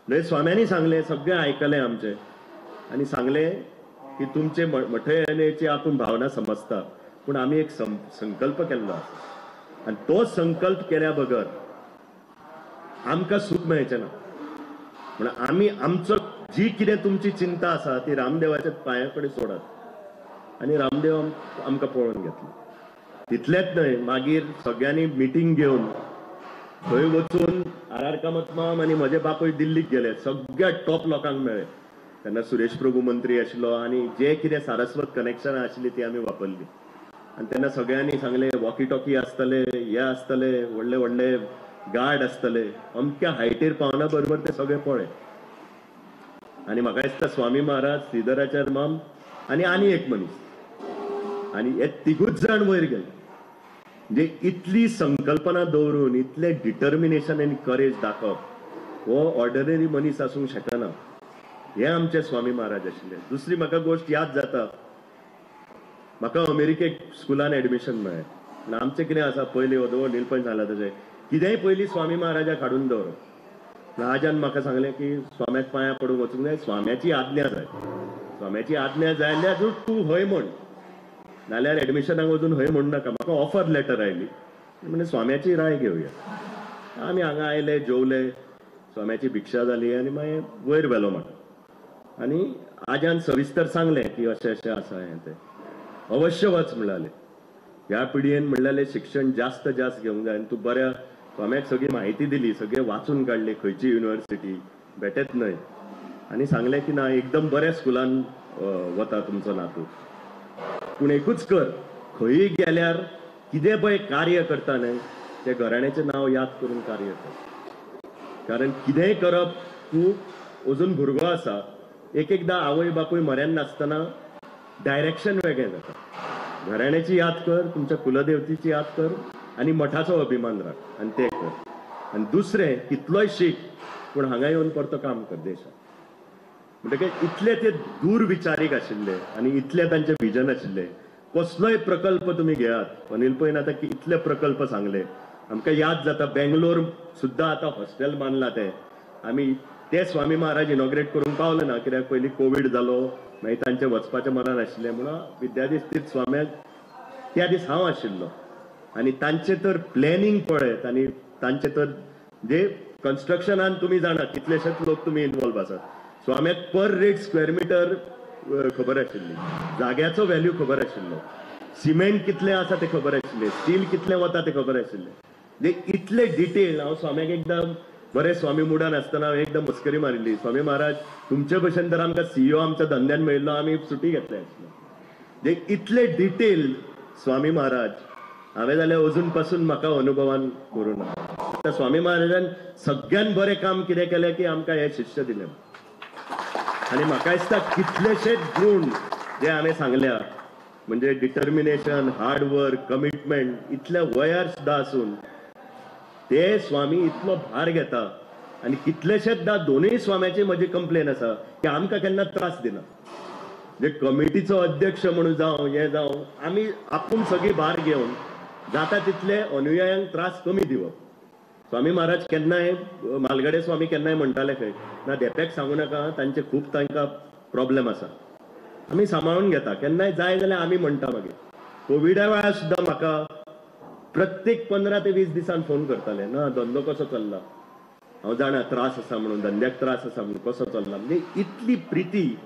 म्हणजे स्वाम्यांनी सांगलें, सगळें आयकलें आमचें आनी सांगलें की तुमचे मठयेची आपूण भावना समजता, पूण आमी एक संकल्प केल्लो आसा आनी तो संकल्प केल्या बगर आमकां सूख मेळचें ना. म्हणून आमी आमचो जी कितें तुमची चिंता आसा ती रामदेवाच्या पांया कडेन सोडात आनी रामदेव आमकां पळोवन घेतलो. तितलेंच न्हय, मागीर सगळ्यांनी मिटींग घेवन थंय वचून आर आर कामत माम आनी म्हजे बापूय दिल्लीक गेले, सगळ्या टॉप लोकांक मेळ्ळे. तेन्ना सुरेश प्रभू मंत्री आशिल्लो आनी जे कितें सारस्वत कनेक्शनां आशिल्ली ती आमी वापरली. आनी तेन्ना सगळ्यांनी सांगलें वॉकी टॉकी आसतले, हे आसतले, व्हडले व्हडले गार्ड आसतले, अमक्या हायटीर पावना बरोबर ते सगळे पळय. आनी म्हाका दिसता स्वामी महाराज, श्रीधराचार्य माम आनी आनी एक मनीस आनी हे तिगूच जाण वयर गेले. म्हणजे इतली संकल्पना दवरून इतलें डिटर्मिनेशन आनी करेज दाखोवप हो ऑर्डिनरी मनीस आसूंक शकना, हे आमचे स्वामी महाराज आशिल्ले. दुसरी म्हाका गोश्ट याद जाता, म्हाका अमेरिकेक स्कुलान एडमिशन मेळ्ळें. आमचें कितें आसा, पयलीं ओदो नीलपण जाला तशें कितेंय पयलीं स्वामी महाराजाक हाडून दवरप. राजान म्हाका सांगलें की स्वाम्याक पांयां पडूंक वचूंक जाय, स्वाम्याची आज्ञा जाय, स्वाम्याची आज्ञा जाय जाल्यार तूं हय म्हण, नाल्यार एडमिशनाक वचून हय म्हण नाका. म्हाका ऑफर लेटर आयली, म्हणजे स्वाम्याची राय घेवया. आमी हांगा आयले, जेवले, स्वाम्याची भिक्षा जाली आनी मागीर वयर व्हेलो म्हाका आनी आज्यान सविस्तर सांगलें की अशें अशें आसा हें तें. अवश्य वच म्हळाले. ह्या पिढयेन म्हणलें शिक्षण जास्त जास्त घेवंक जाय आनी तूं बऱ्या स्वाम्याक सगळी म्हायती दिली, सगळें वाचून काडलें, खंयची युनिवर्सिटी बेटेच न्हय, आनी सांगलें की ना एकदम बऱ्या स्कुलान वता तुमचो नातू, पूण एकूच कर, खंय गेल्यार कितें पळय कार्य करता न्हय ते घराण्याचें नांव याद करून कार्य कर, कारण कितेंय करप तूं अजून भुरगो आसा, एक एकदां आवय बापूय म्हऱ्यान नासतना डायरेक्शन वेगळें जाता. घराण्याची याद कर, तुमच्या कुलदेवतेची याद कर आनी मठाचो अभिमान राख आनी तें कर. आनी दुसरें कितलोय शीक पूण हांगा येवन परतो काम कर देशाक. म्हणटकीर इतले ते दूरविचारीक आशिल्ले आनी इतले तांचे विजन आशिल्ले. कसलोय प्रकल्प तुमी घेयात, अनिल पैन आतां इतले प्रकल्प सांगले, आमकां याद जाता बेंगलोर सुद्दां आतां हॉस्टेल बांदलां तें आमी ते स्वामी महाराज इनॉग्रेट करूंक पावले ना, कित्याक पयलीं कोवीड जालो, मागीर तांचें वचपाचें मनान आशिल्लें म्हणून विद्याधीश तीर्थ स्वाम्याक त्या दीस हांव आशिल्लो. आनी तांचें तर प्लॅनिंग पळयत आनी तांचें तर जे कन्स्ट्रक्शनान तुमी जाणा कितलेशेच लोक तुमी इनवॉल्व आसात, स्वाम्याक पर रेट स्क्वेअर मिटर खबर आशिल्ली, जाग्याचो व्हॅल्यू खबर आशिल्लो, सिमेंट कितलें आसा तें खबर आशिल्लें, स्टील कितलें वता तें खबर आशिल्लें. म्हणजे इतले डिटेल हांव स्वाम्याक एकदम बरें स्वामी मुडान आसतना हांवें एकदम मस्करी मारिल्ली, स्वामी महाराज तुमचे भशेन तर आमकां सीईओ आमच्या धंद्यान मेळिल्लो आमी सुटी घेतले आसले. म्हणजे इतले डिटेल स्वामी महाराज हांवें जाल्यार अजून पासून म्हाका अनुभवान करूं ना. आतां स्वामी महाराजान सगळ्यान बरें काम कितें केलें की आमकां हें शिष्य दिलें. आनी म्हाका दिसता कितलेशेच गूण जे हांवें सांगल्या म्हणजे डिटर्मिनेशन, हार्डवर्क, कमिटमेंट, इतल्या वयार सुद्दां आसून ते स्वामी इतलो भार घेता. आनी कितलेशेचदा दोनूय स्वाम्याची म्हजी कंप्लेन आसा की आमकां केन्ना त्रास दिना, म्हणजे कमिटीचो अध्यक्ष म्हणून जावं हें जावं आमी आपूण सगळी भार घेवन जाता तितले अनुयायांक त्रास कमी दिवप. स्वामी महाराज केन्नाय मालगडे स्वामी केन्नाय म्हणटाले खंय ना धेंप्याक सांगू नाका, तांचे खूब तांकां प्रॉब्लेम आसा, आमी सांबाळून घेता, केन्नाय जाय जाल्यार आमी म्हणटा. मागीर कोविडा वेळार सुद्दां म्हाका प्रत्येक 15 ते 20 दिसान फोन करताले, ना धंदो कसो चल्ला, हांव जाणा त्रास आसा म्हणून, धंद्याक त्रास आसा म्हणून कसो चल्ला. म्हणजे इतली प्रिती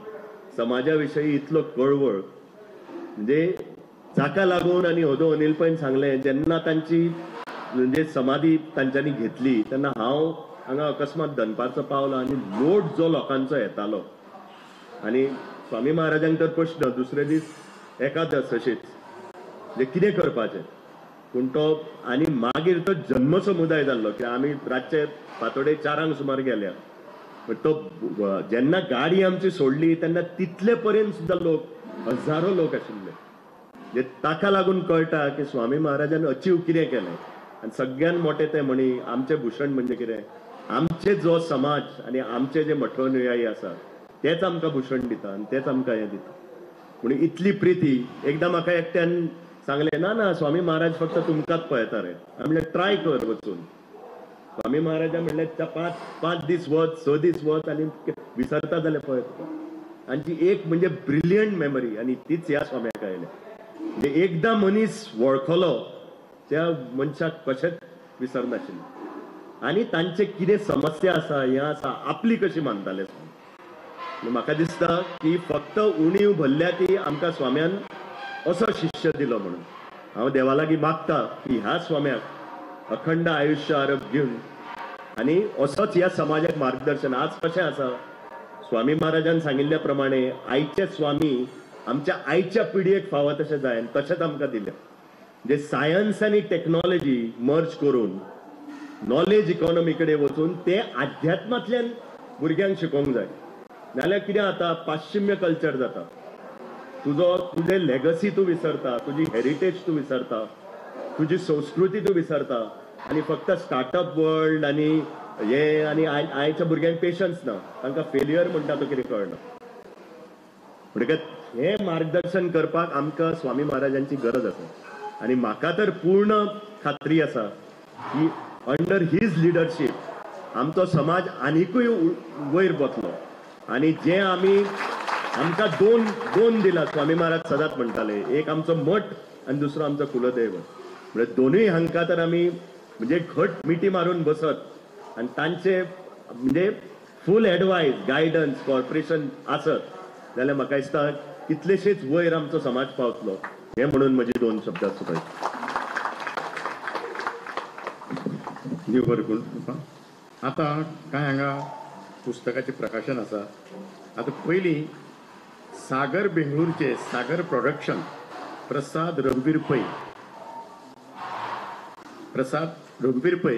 समाजा विशयी, इतलो कळवळ, म्हणजे जाका लागून. आनी हदो अनिल पैन सांगलें जेन्ना तांची म्हणजे समाधी तांच्यांनी घेतली तेन्ना हांव हांगा अकस्मात दनपारचो पावलो आनी लोट जो लोकांचो येतालो, आनी स्वामी महाराजांक तर प्रश्न दुसरे दीस एकादस अशीच म्हणजे कितें करपाचें, पूण तो आनी मागीर तो जन्मसमुदाय जाल्लो की आमी रातचे फांतोडे 4 सुमार गेल्या, पण तो जेन्ना गाडी आमची सोडली तेन्ना तितले पर्यंत सुद्दां लोक हजारो लोक आशिल्ले. म्हणजे ताका लागून कळटा की स्वामी महाराजान अचीव कितें केलें. आनी सगळ्यान मोठें तें म्हणी आमचें भूषण म्हणजे कितें, आमचे जो समाज आनी आमचे जे मठोनुयायी आसा तेच आमकां भूषण दिता आनी तेच आमकां हें दिता. पूण इतली प्रिती एकदां म्हाका एकट्यान सांगलें, ना ना स्वामी महाराज फक्त तुमकांच पळयता रे. हांवें म्हणलें ट्राय कर वचून. स्वामी महाराजा म्हणलें 5 दीस वच, 6 दीस वच आनी विसरता जाल्यार पळय तुका. आनी ती एक म्हणजे ब्रिलियंट मेमरी आनी तीच ह्या स्वाम्याक आयल्या. म्हणजे एकदां मनीस वळखलो त्या मनशाक कशेंच विसरनाशिल्लें. आनी तांचे कितें समस्या आसा हें आसा आपली कशी मानताले स्वामी. म्हाका दिसता की फक्त उणीव भरल्या ती आमकां स्वाम्यान असो शिष्य दिलो म्हणून हांव देवा लागीं मागता की ह्या स्वाम्याक अखंड आयुश्य आरोग्य घेवन आनी असोच ह्या समाजाक मार्गदर्शन. आज कशें आसा स्वामी महाराजान सांगिल्ल्या प्रमाणे आयचे स्वामी आमच्या आयच्या पिढयेक फावो तशें जाय आनी तशेंच आमकां दिलें. म्हणजे सायन्स आनी टेक्नॉलॉजी मर्ज करून नॉलेज इकॉनॉमी कडेन वचून ते आध्यात्मांतल्यान भुरग्यांक शिकोवंक जाय. नाजाल्यार कितें जाता पाश्चिम्य कल्चर जाता, तुजो तुजे लेगसी तूं विसरता, तुजी हेरिटेज तूं विसरता, तुजी संस्कृती तूं विसरता आनी फक्त स्टार्टअप वर्ल्ड आनी हे आनी आयच्या भुरग्यांक पेशन्स ना, तांकां फेलियर म्हणटा तो कितें कळना. म्हणटकच हें मार्गदर्शन करपाक आमकां स्वामी महाराजांची गरज आसा. आनी म्हाका तर पूर्ण खात्री आसा की अंडर his leadership आमचो समाज आनिकूय वयर वतलो. आनी जे आमी आमकां दोन दिला स्वामी महाराज सदांच म्हणटाले, एक आमचो मठ आनी दुसरो आमचो कुलदैवत. म्हणजे दोनूय हांकां तर आमी म्हणजे घट मिठी मारून बसत आनी तांचे म्हणजे फूल एडवायस, गायडन्स, कॉर्पोरेशन आसत जाल्यार म्हाका दिसता कितलेशेच वयर आमचो समाज पावतलो. हें म्हणून म्हजी दोन शब्दां सोंपयता. देव बरें करूं. आतां कांय हांगा पुस्तकाचें प्रकाशन आसा. आतां पयलीं सागर बेंगळूरचे सागर प्रोडक्शन प्रसाद रघुवीर पै, प्रसाद रघुवीर पै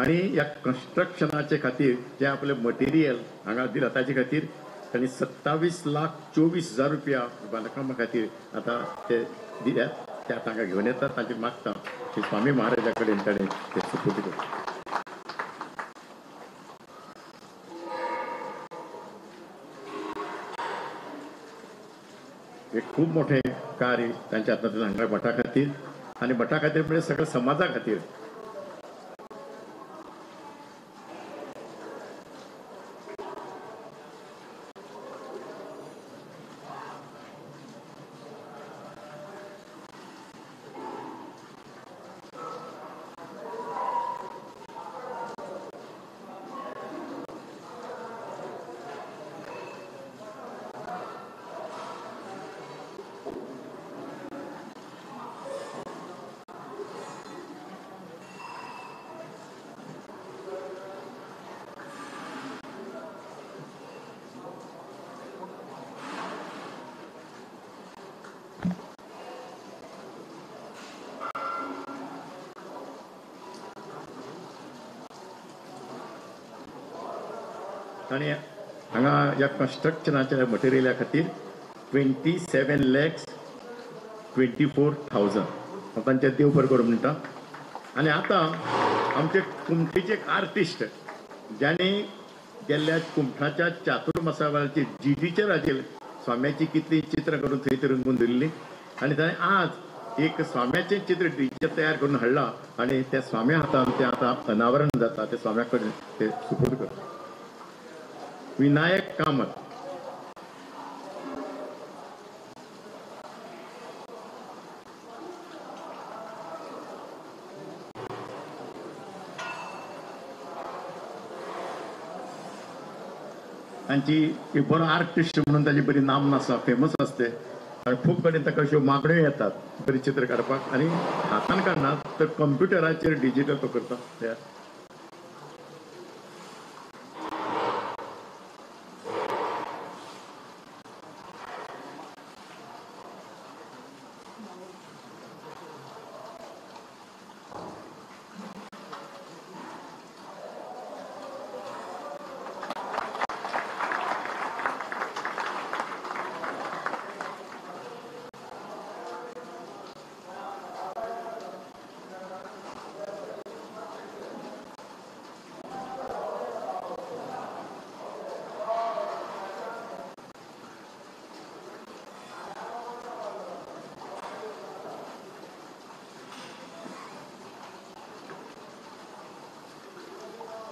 आनी ह्या कन्स्ट्रक्शनाचे खातीर जें आपलें मटेरियल हांगा दिलां ताचे खातीर तांणी 27,24,000 रुपया बांदकामा खातीर आतां ते दिल्यात. ते आतां हांगा घेवन येतात. तांचे मागता श्री स्वामी महाराजा कडेन ताणें ते सुपूर्द करता. एक खूब मोठें कार्य तांच्या हातांतल्यान हांगा भटा खातीर आनी भटा खातीर म्हणजे सगळ्या समाजा खातीर. आनी हांगा ह्या कन्स्ट्रक्शनाच्या मटेरियला खातीर 27,24,000 हांव तांचे देव बरें करूं म्हणटा. आनी आतां आमचे कुमठीचे एक आर्टिस्ट ज्यांनी गेल्ल्या कुमठाच्या चातुर्मासा वेळाचेर जिजीचेर हाचेर स्वाम्याची कितलीं चित्रां करून थंय थंय रंगून दवरिल्लीं आनी ताणें आज एक स्वाम्याचें चित्र डिजीचेर तयार करून हाडलां आनी त्या स्वाम्या हातान तें आतां अनावरण जाता. त्या स्वाम्या कडेन ते सुपूर्द करता. विनायक कामत. तांची एक बरो आर्टिस्ट म्हणून ताची बरी नामना आसा, फेमस आसते आनी खूब कडेन ताका अश्यो मागण्यो येतात बरी चित्र काडपाक आनी हातान काडनात तर कंप्युटराचेर डिजिटल तो करता. तयार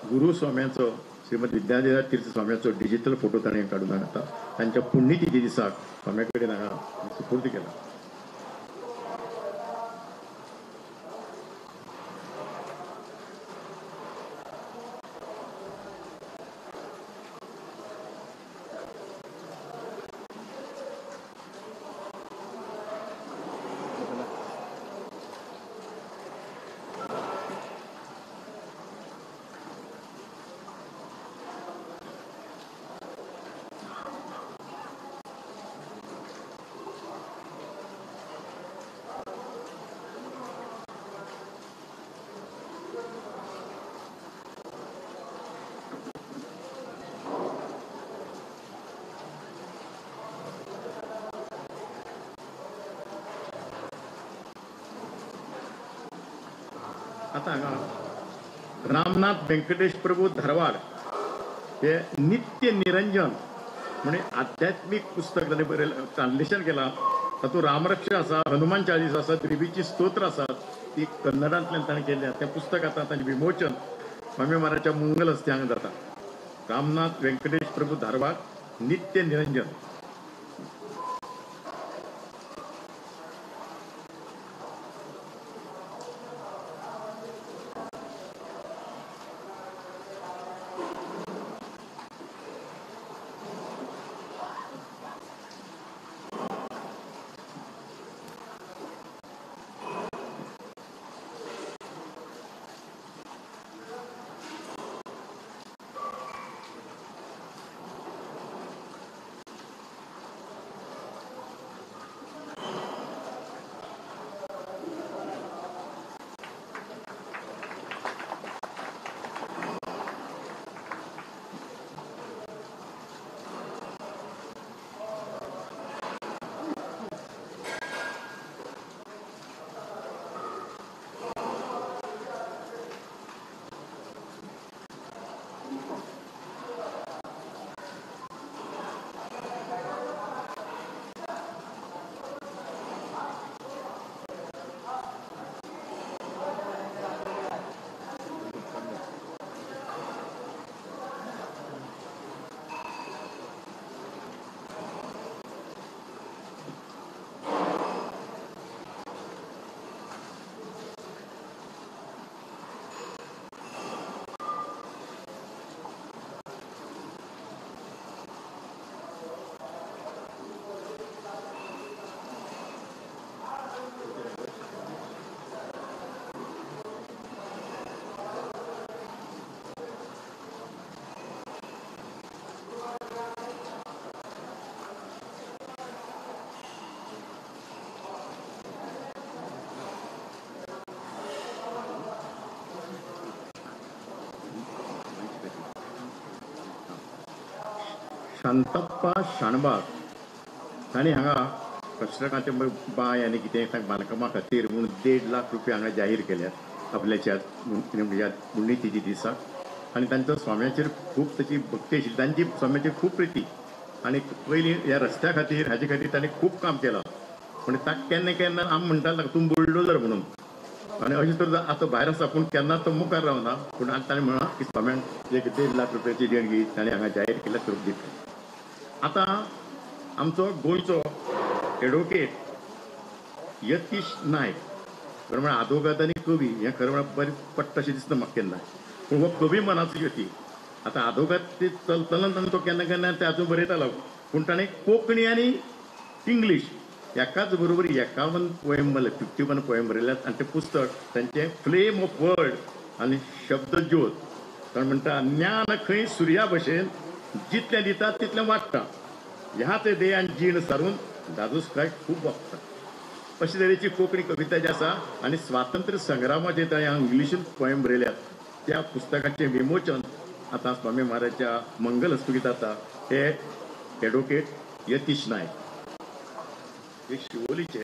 गुरु स्वाम्याचो श्रीमद विद्याधीराज तीर्थ स्वाम्याचो डिजिटल फोटो ताणें काडून हाडटा. तांच्या पुण्यतिथी दिसाक स्वाम्या कडेन हांगा सुपूर्द केला. आतां हांगा रामनाथ व्यंकटेश प्रभू धारवाड हे नित्य निरंजन म्हणजे आध्यात्मीक पुस्तक ताणें बरयलां, ट्रान्सलेशन केलां. तातूंत रामरक्षा आसा, हनुमान चालीसा आसा, देवीची स्तोत्र आसात, ती कन्नडांतल्यान ताणें केल्ली. तें पुस्तक आतां ताचें विमोचन स्वामी महाराजाच्या मंगल हस्ते हांगा जाता. रामनाथ व्यंकटेश प्रभू धारवाड नित्य निरंजन. शांतप्पा शाणबाग तांणी हांगा कन्स्ट्रक्शनाचे बांय आनी कितें बांदकामा खातीर म्हणून 1.5 लाख रुपया हांगा जाहीर केल्यात आपल्याच्या पुण्यतिथी दिसा. आनी तांचो स्वाम्याचेर खूब ताची भक्ती आशिल्ली, तांची स्वाम्याचेर खूब प्रिती आनी पयलीं ह्या रस्त्या खातीर हाजे खातीर ताणें खूब काम केलां. पूण ताका केन्ना केन्ना आमी म्हणटाले तूं बुलडोजर म्हणून, आनी अशें तर आतां भायर आसा पूण केन्ना तो मुखार रावना. पूण आतां ताणें म्हळां की स्वाम्यान एक 1.5 लाख रुपयाची देणगी ताणें हांगा जाहीर केल्या स्वरूप दितले. आतां आमचो गोंयचो एडवोकेट यतीश नायक, खरें म्हळ्यार आदवोगाद आनी कवी हें खरें म्हळ्यार बरें पट्टा अशें दिसता म्हाका केन्ना, पूण हो कवी मनाचो यती. आतां आदवोगाद ते चलतना ताणें तो केन्ना केन्ना ते आजून बरयतालो, पूण ताणें कोंकणी आनी इंग्लीश एकाच बरोबर 51 पोएम बरयले, 51 पोएम बरयल्यात. आनी तें पुस्तक तांचें फ्लेम ऑफ वर्ड आनी शब्दज्योत. ताणें म्हणटा ज्ञान खंय सुर्या भशेन जितलें दिता तितलें वाडटा, ह्याच देहान जीण सारून दादूसकाय खूब वागता. अशे तरेची कोंकणी कविता जी आसा आनी स्वातंत्र्य संग्रामाचेर ताणें इंग्लिशीन पोएम बरयल्यात. त्या पुस्तकाचें विमोचन आतां स्वामी महाराजाच्या मंगल हस्तुकीं जाता. हे एडवोकेट यतीश नायक हे शिवोलीचे.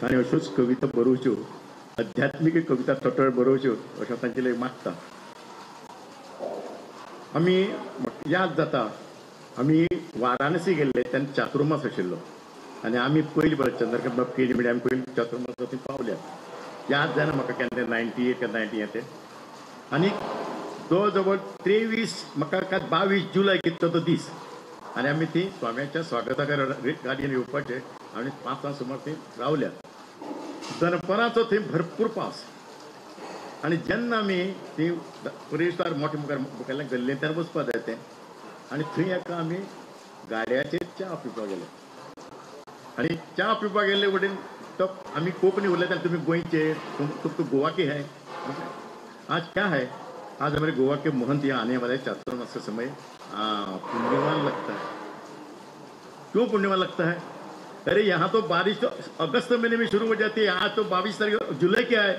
ताणें अश्योच कविता बरोवच्यो, आध्यात्मीक कविता तटळ बरोवच्यो अशें तांचे लागीं मागता. आमी याद जाता आमी वाराणसी गेल्ले तेन्ना चातुर्मास आशिल्लो आनी आमी पयलीं पळय चंद्रकांत बाब केली म्हणल्यार आमी पयलीं चातुर्मास थंय पावल्यात. याद जायना म्हाका केन्ना 98 काय 90 हें तें. आनी जवळ जवळ 23 म्हाका काय 22 जुलय कितलो तो दीस आनी आमी ती स्वाम्याच्या स्वागताक गाडयेन येवपाचें आनी 5 सुमार थंय रावल्यात. दनपरांचो थंय भरपूर पावस आनी जेन्ना आमी ती पुरेशदार मोठे मुखार मुखारल्यान गल्लेंतल्यान वचपाक जाय तें आनी थंय एका आमी गाड्याचेर च्या पिवपाक गेले आनी च्या पिवपाक गेल्ले वटेन तो आमी कोंकणी उलयता, तुमी गोंयचे, तुम गोवा के है, आज क्या है, आज हमारे गोवा के महंत यहाँ आने वाले चातुर्मास के समय पुण्यवान लगता है. क्यों पुण्यवान लगता है? अरे यहाँ तो बारिश तो अगस्त महीने में शुरू हो जाती है, आज तो 22 तारीख जुलाई क्या है,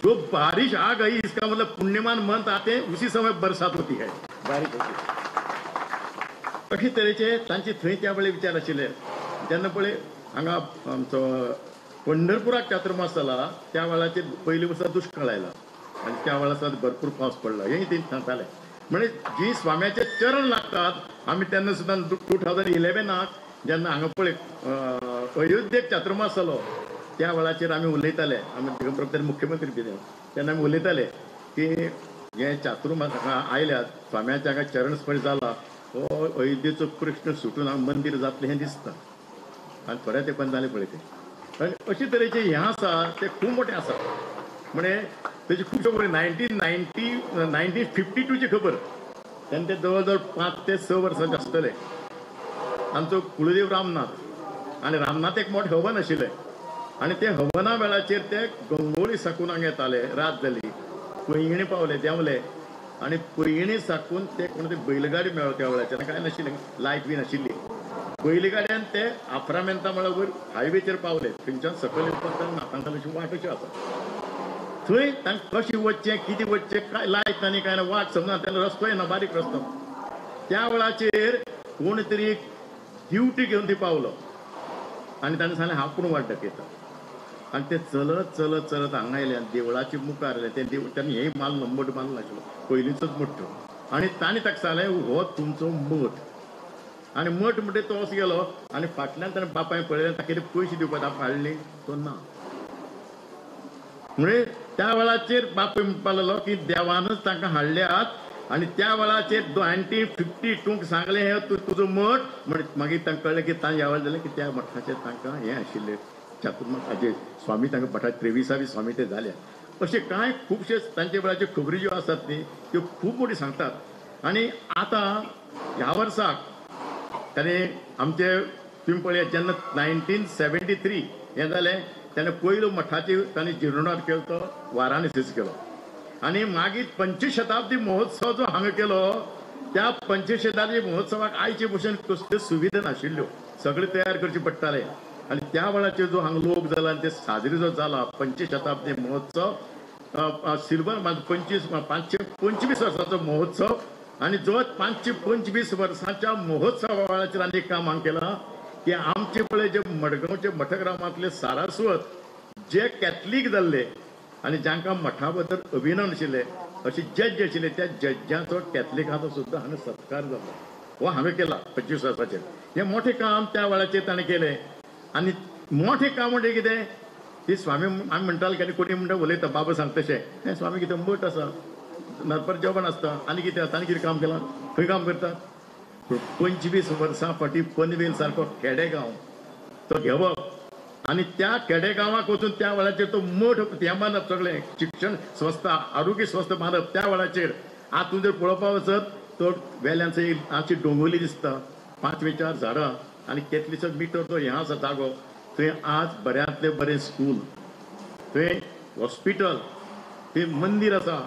जो बारिश आ गई इसका मतलब पुण्यवान महंत आते हैं उसी समय बरसात होती है, बारिश होती है. अशे तरेचे तांचे थंय त्या वेळे विचार आशिल्ले. जेन्ना पळय हांगा आमचो पंढरपुराक चातुर्मास जाला त्या वेळाचेर पयले वर्सा दुश्काळ आयला आनी त्या वेळार भरपूर पावस पडला, हें ते सांगताले. म्हणजे जी स्वाम्याचे चरण लागतात आमी तेन्ना सुद्दां 2011 जेन्ना हांगा पळय अयोध्येक चातुर्मास जालो त्या वेळाचेर आमी उलयताले, आमी दिगंबर मुख्यमंत्री बी तेन्ना आमी उलयताले की हे चातुर्मास हांगा आयल्यात स्वाम्याच्या हांगा चरण स्पर्श जाला, हो अयोध्येचो प्रश्न सुटून हांगा मंदीर जातलें हें दिसता. आनी थोड्या तेंपान जालें पळय तें. आनी अशे तरेचें हें आसा तें खूब मोटें आसा. म्हणजे तेजी खुबश्यो खबरी 1952ची खबर तेन्ना ते जवळ जवळ 5 ते 6 वर्सांचे आसतले. आमचो कुळदेव रामनाथ आनी रामनाथ एक मोठें हवन आशिल्लें आनी ते हवना वेळाचेर ते गंगोळी साकून हांगा येताले, रात जाली पैंगिणी पावले देंवले आनी पैंगिणी साकून ते कोण ते बैलगाडी मेळ्ळो त्या वेळाचेर कांय नाशिल्लें, लायट बी नाशिल्ली. बैलगाड्यान ते आफ्रामेंता म्हळ्यार वयर हायवेचेर पावले. थंयच्यान सकयल येवपाक नातांकां अशी वाट अशी आसा, थंय तांकां कशें वचचें कितें वचचें काय लायट ना न्ही काय ना, वाट समजना, तेन्ना रस्तोय ना, बारीक रस्तो. त्या वेळाचेर कोण तरी ड्युटी घेवन थंय पावलो आनी ताणें सांगलें हांव पूण वाट दाखयता. आनी ते चलत चलत चलत हांगा आयले आनी देवळाचे मुखार आयले. ते देव ताणें हें मारलो, मठ मारलो नाशिल्लो, पयलींचोच मठ. आनी ताणें ताका सांगलें हो तुमचो मठ. आनी मठ म्हणटे तो असो गेलो आनी फाटल्यान ताणें बापायन पळयलें, ताका कितें पयशे दिवपाक हाडली तो ना. म्हणजे त्या वेळाचेर बापूय म्हणपाक लागलो की देवानच तांकां हाडल्यात. आनी त्या वेळाचेर 1952 सांगलें हें तुजो मठ. म्हण मागीर तांकां कळ्ळें की तांणी ह्या वेळार जालें की त्या मठाचेर तांकां हें आशिल्लें चातुर्मासाचे स्वामी, तांकां मठाचे 23वी स्वामी ते जाल्या. अशे कांय खुबशे तांचे वेळाच्यो खबरी ज्यो आसात न्ही त्यो खूब मोठी सांगतात. आनी आतां ह्या वर्साक ताणें आमचे तुमी पळयात जेन्ना 1973 हें जालें ताणें पयलो मठाची ताणें जिर्णोद्धार केलो तो वाराणसीच केलो. आनी मागीर पंचशताब्दी महोत्सव जो हांगा केलो त्या पंचशताब्दी महोत्सवाक आयचे भशेन कसल्यो सुविधा नाशिल्ल्यो, सगळें तयार करचें पडटालें. आनी त्या वेळाचेर जो हांगा लोक जाला आनी ते साजरी जो जाला पंचशताब्दी महोत्सव सिल्वर 525 वर्सांचो महोत्सव. आनी जो 525 वर्सांच्या महोत्सवा वेळाचेर आनी एक काम हांगा केलां की आमचे पळय जे मडगांवचे मठग्रामांतले सारस्वत जे कॅथलीक जाल्ले आनी जांकां मठा बद्दल अभिनंदन आशिल्ले अशे जज आशिल्ले त्या जज्जांचो कॅथलिकांचो सुद्दां हांगा सत्कार जालो, हो हांवें केला 25 वर्साचेर. हें मोठें काम त्या वेळाचेर ताणें केलें. आनी मोठें काम म्हणजे कितें ती स्वामी आमी म्हणटाले की कोणी म्हणटा उलयता बाबा सांगता तशें हें स्वामी कितें मठ आसा, नरपर जेवण आसता आनी कितें आसता आनी कितें काम केलां, खंय काम करता. 25 वर्सां फाटीं पनवेल सारको खेडेगांव तो घेवप आनी त्या खेडेगांवाक वचून त्या वेळाचेर तो मठ हें बांदप, सगळें शिक्षण संस्था आरोग्य संस्था बांदप त्या वेळाचेर. आतून जर पळोवपाक वचत तर वेल्यान आमची डोंगोली दिसता, 5-4 झाडां आनी कितलेशेच मिटर तो हें आसा जागो. थंय आज बऱ्यांतलें बरें स्कूल, थंय हॉस्पिटल, थंय मंदीर आसा,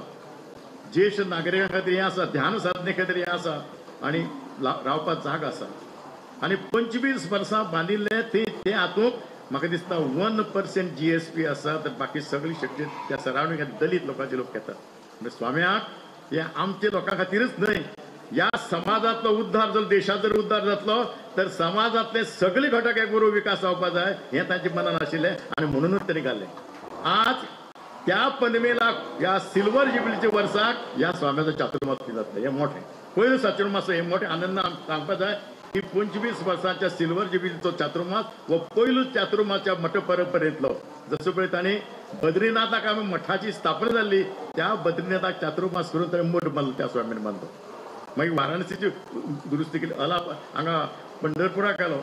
ज्येश्ठ नागरिकां खातीर हें आसा, ध्यान साधने खातीर हें आसा आनी रावपाक जागा आसा. आनी 25 वर्सां बांदिल्लें थंय तें हातूंत म्हाका दिसता 1% GSP आसा, तर बाकी सगळी शक्ती त्या सरावंडींग दलीत लोकांचे लोक घेतात. म्हणजे स्वाम्याक हे आमचे लोकां खातीरच न्हय, ह्या समाजांतलो उद्धार जर देशाचो जर उद्धार जातलो तर समाजांतले सगळे घटक एक बरोबर विकास जावपाक जाय हें तांच्या मनान आशिल्लें आनी म्हणूनच तांणी घाल्लें. आज त्या पनवेलाक ह्या सिल्वर जुबलीच्या वर्साक ह्या स्वाम्याचो चातुर्मास जातलो. हें मोठें पयलो चातुर्मास, हें मोठें आनंदान सांगपाक जाय की 25 वर्सांच्या सिल्वर जुबलीचो चातुर्मास हो पयलो चातुर्मासच्या मठ परंपरेंतलो. जसो पळय तांणी बद्रीनाथाक आमी मठाची स्थापना जाल्ली त्या बद्रीनाथाक चातुर्मास करून ताणें मठ बांदलो, त्या स्वामीन बांदलो. मागीर वाराणसीची दुरुस्ती केली, अला हांगा पंढरपुराक केलो,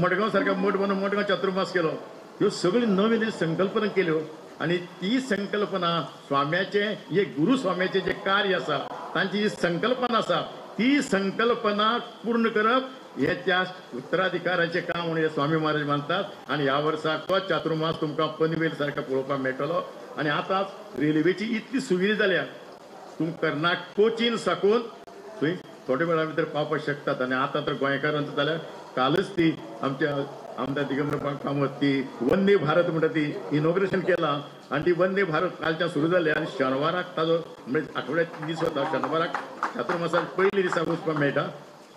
मडगांव सारक्या मठ बांदून मडगांव चातुर्मास केलो. ह्यो सगळ्यो नव्यो नव्यो संकल्पना केल्यो आनी ती संकल्पना स्वाम्याचे हे गुरु स्वाम्याचे जे कार्य आसा तांची जी संकल्पना आसा ती संकल्पना पूर्ण करप हे त्या उत्तराधिकाराचें काम म्हणून स्वामी महाराज मानतात. आनी ह्या वर्साक तो चातुर्मास तुमकां पनवेल सारको पळोवपाक मेळटलो. आनी आतां रेल्वेची इतली सुविधा जाल्या, तुमकां कर्नाटक कोचीन साकून थंय थोड्या वेळा भितर पावपाक शकतात. आनी आतां तर गोंयकारांचो जाल्यार कालच ती आमच्या आमदार दिगंबर कामत ती वंदे भारत म्हणटा ती इनॉग्रेशन केलां आनी ती वंदे भारत कालच्यान सुरू जाली. आनी शेनवाराक ताजो म्हणजे आठवड्याक 3 दीस वता, शेनवाराक चातुर्मासाक पयले दिसा वचपाक मेळटा,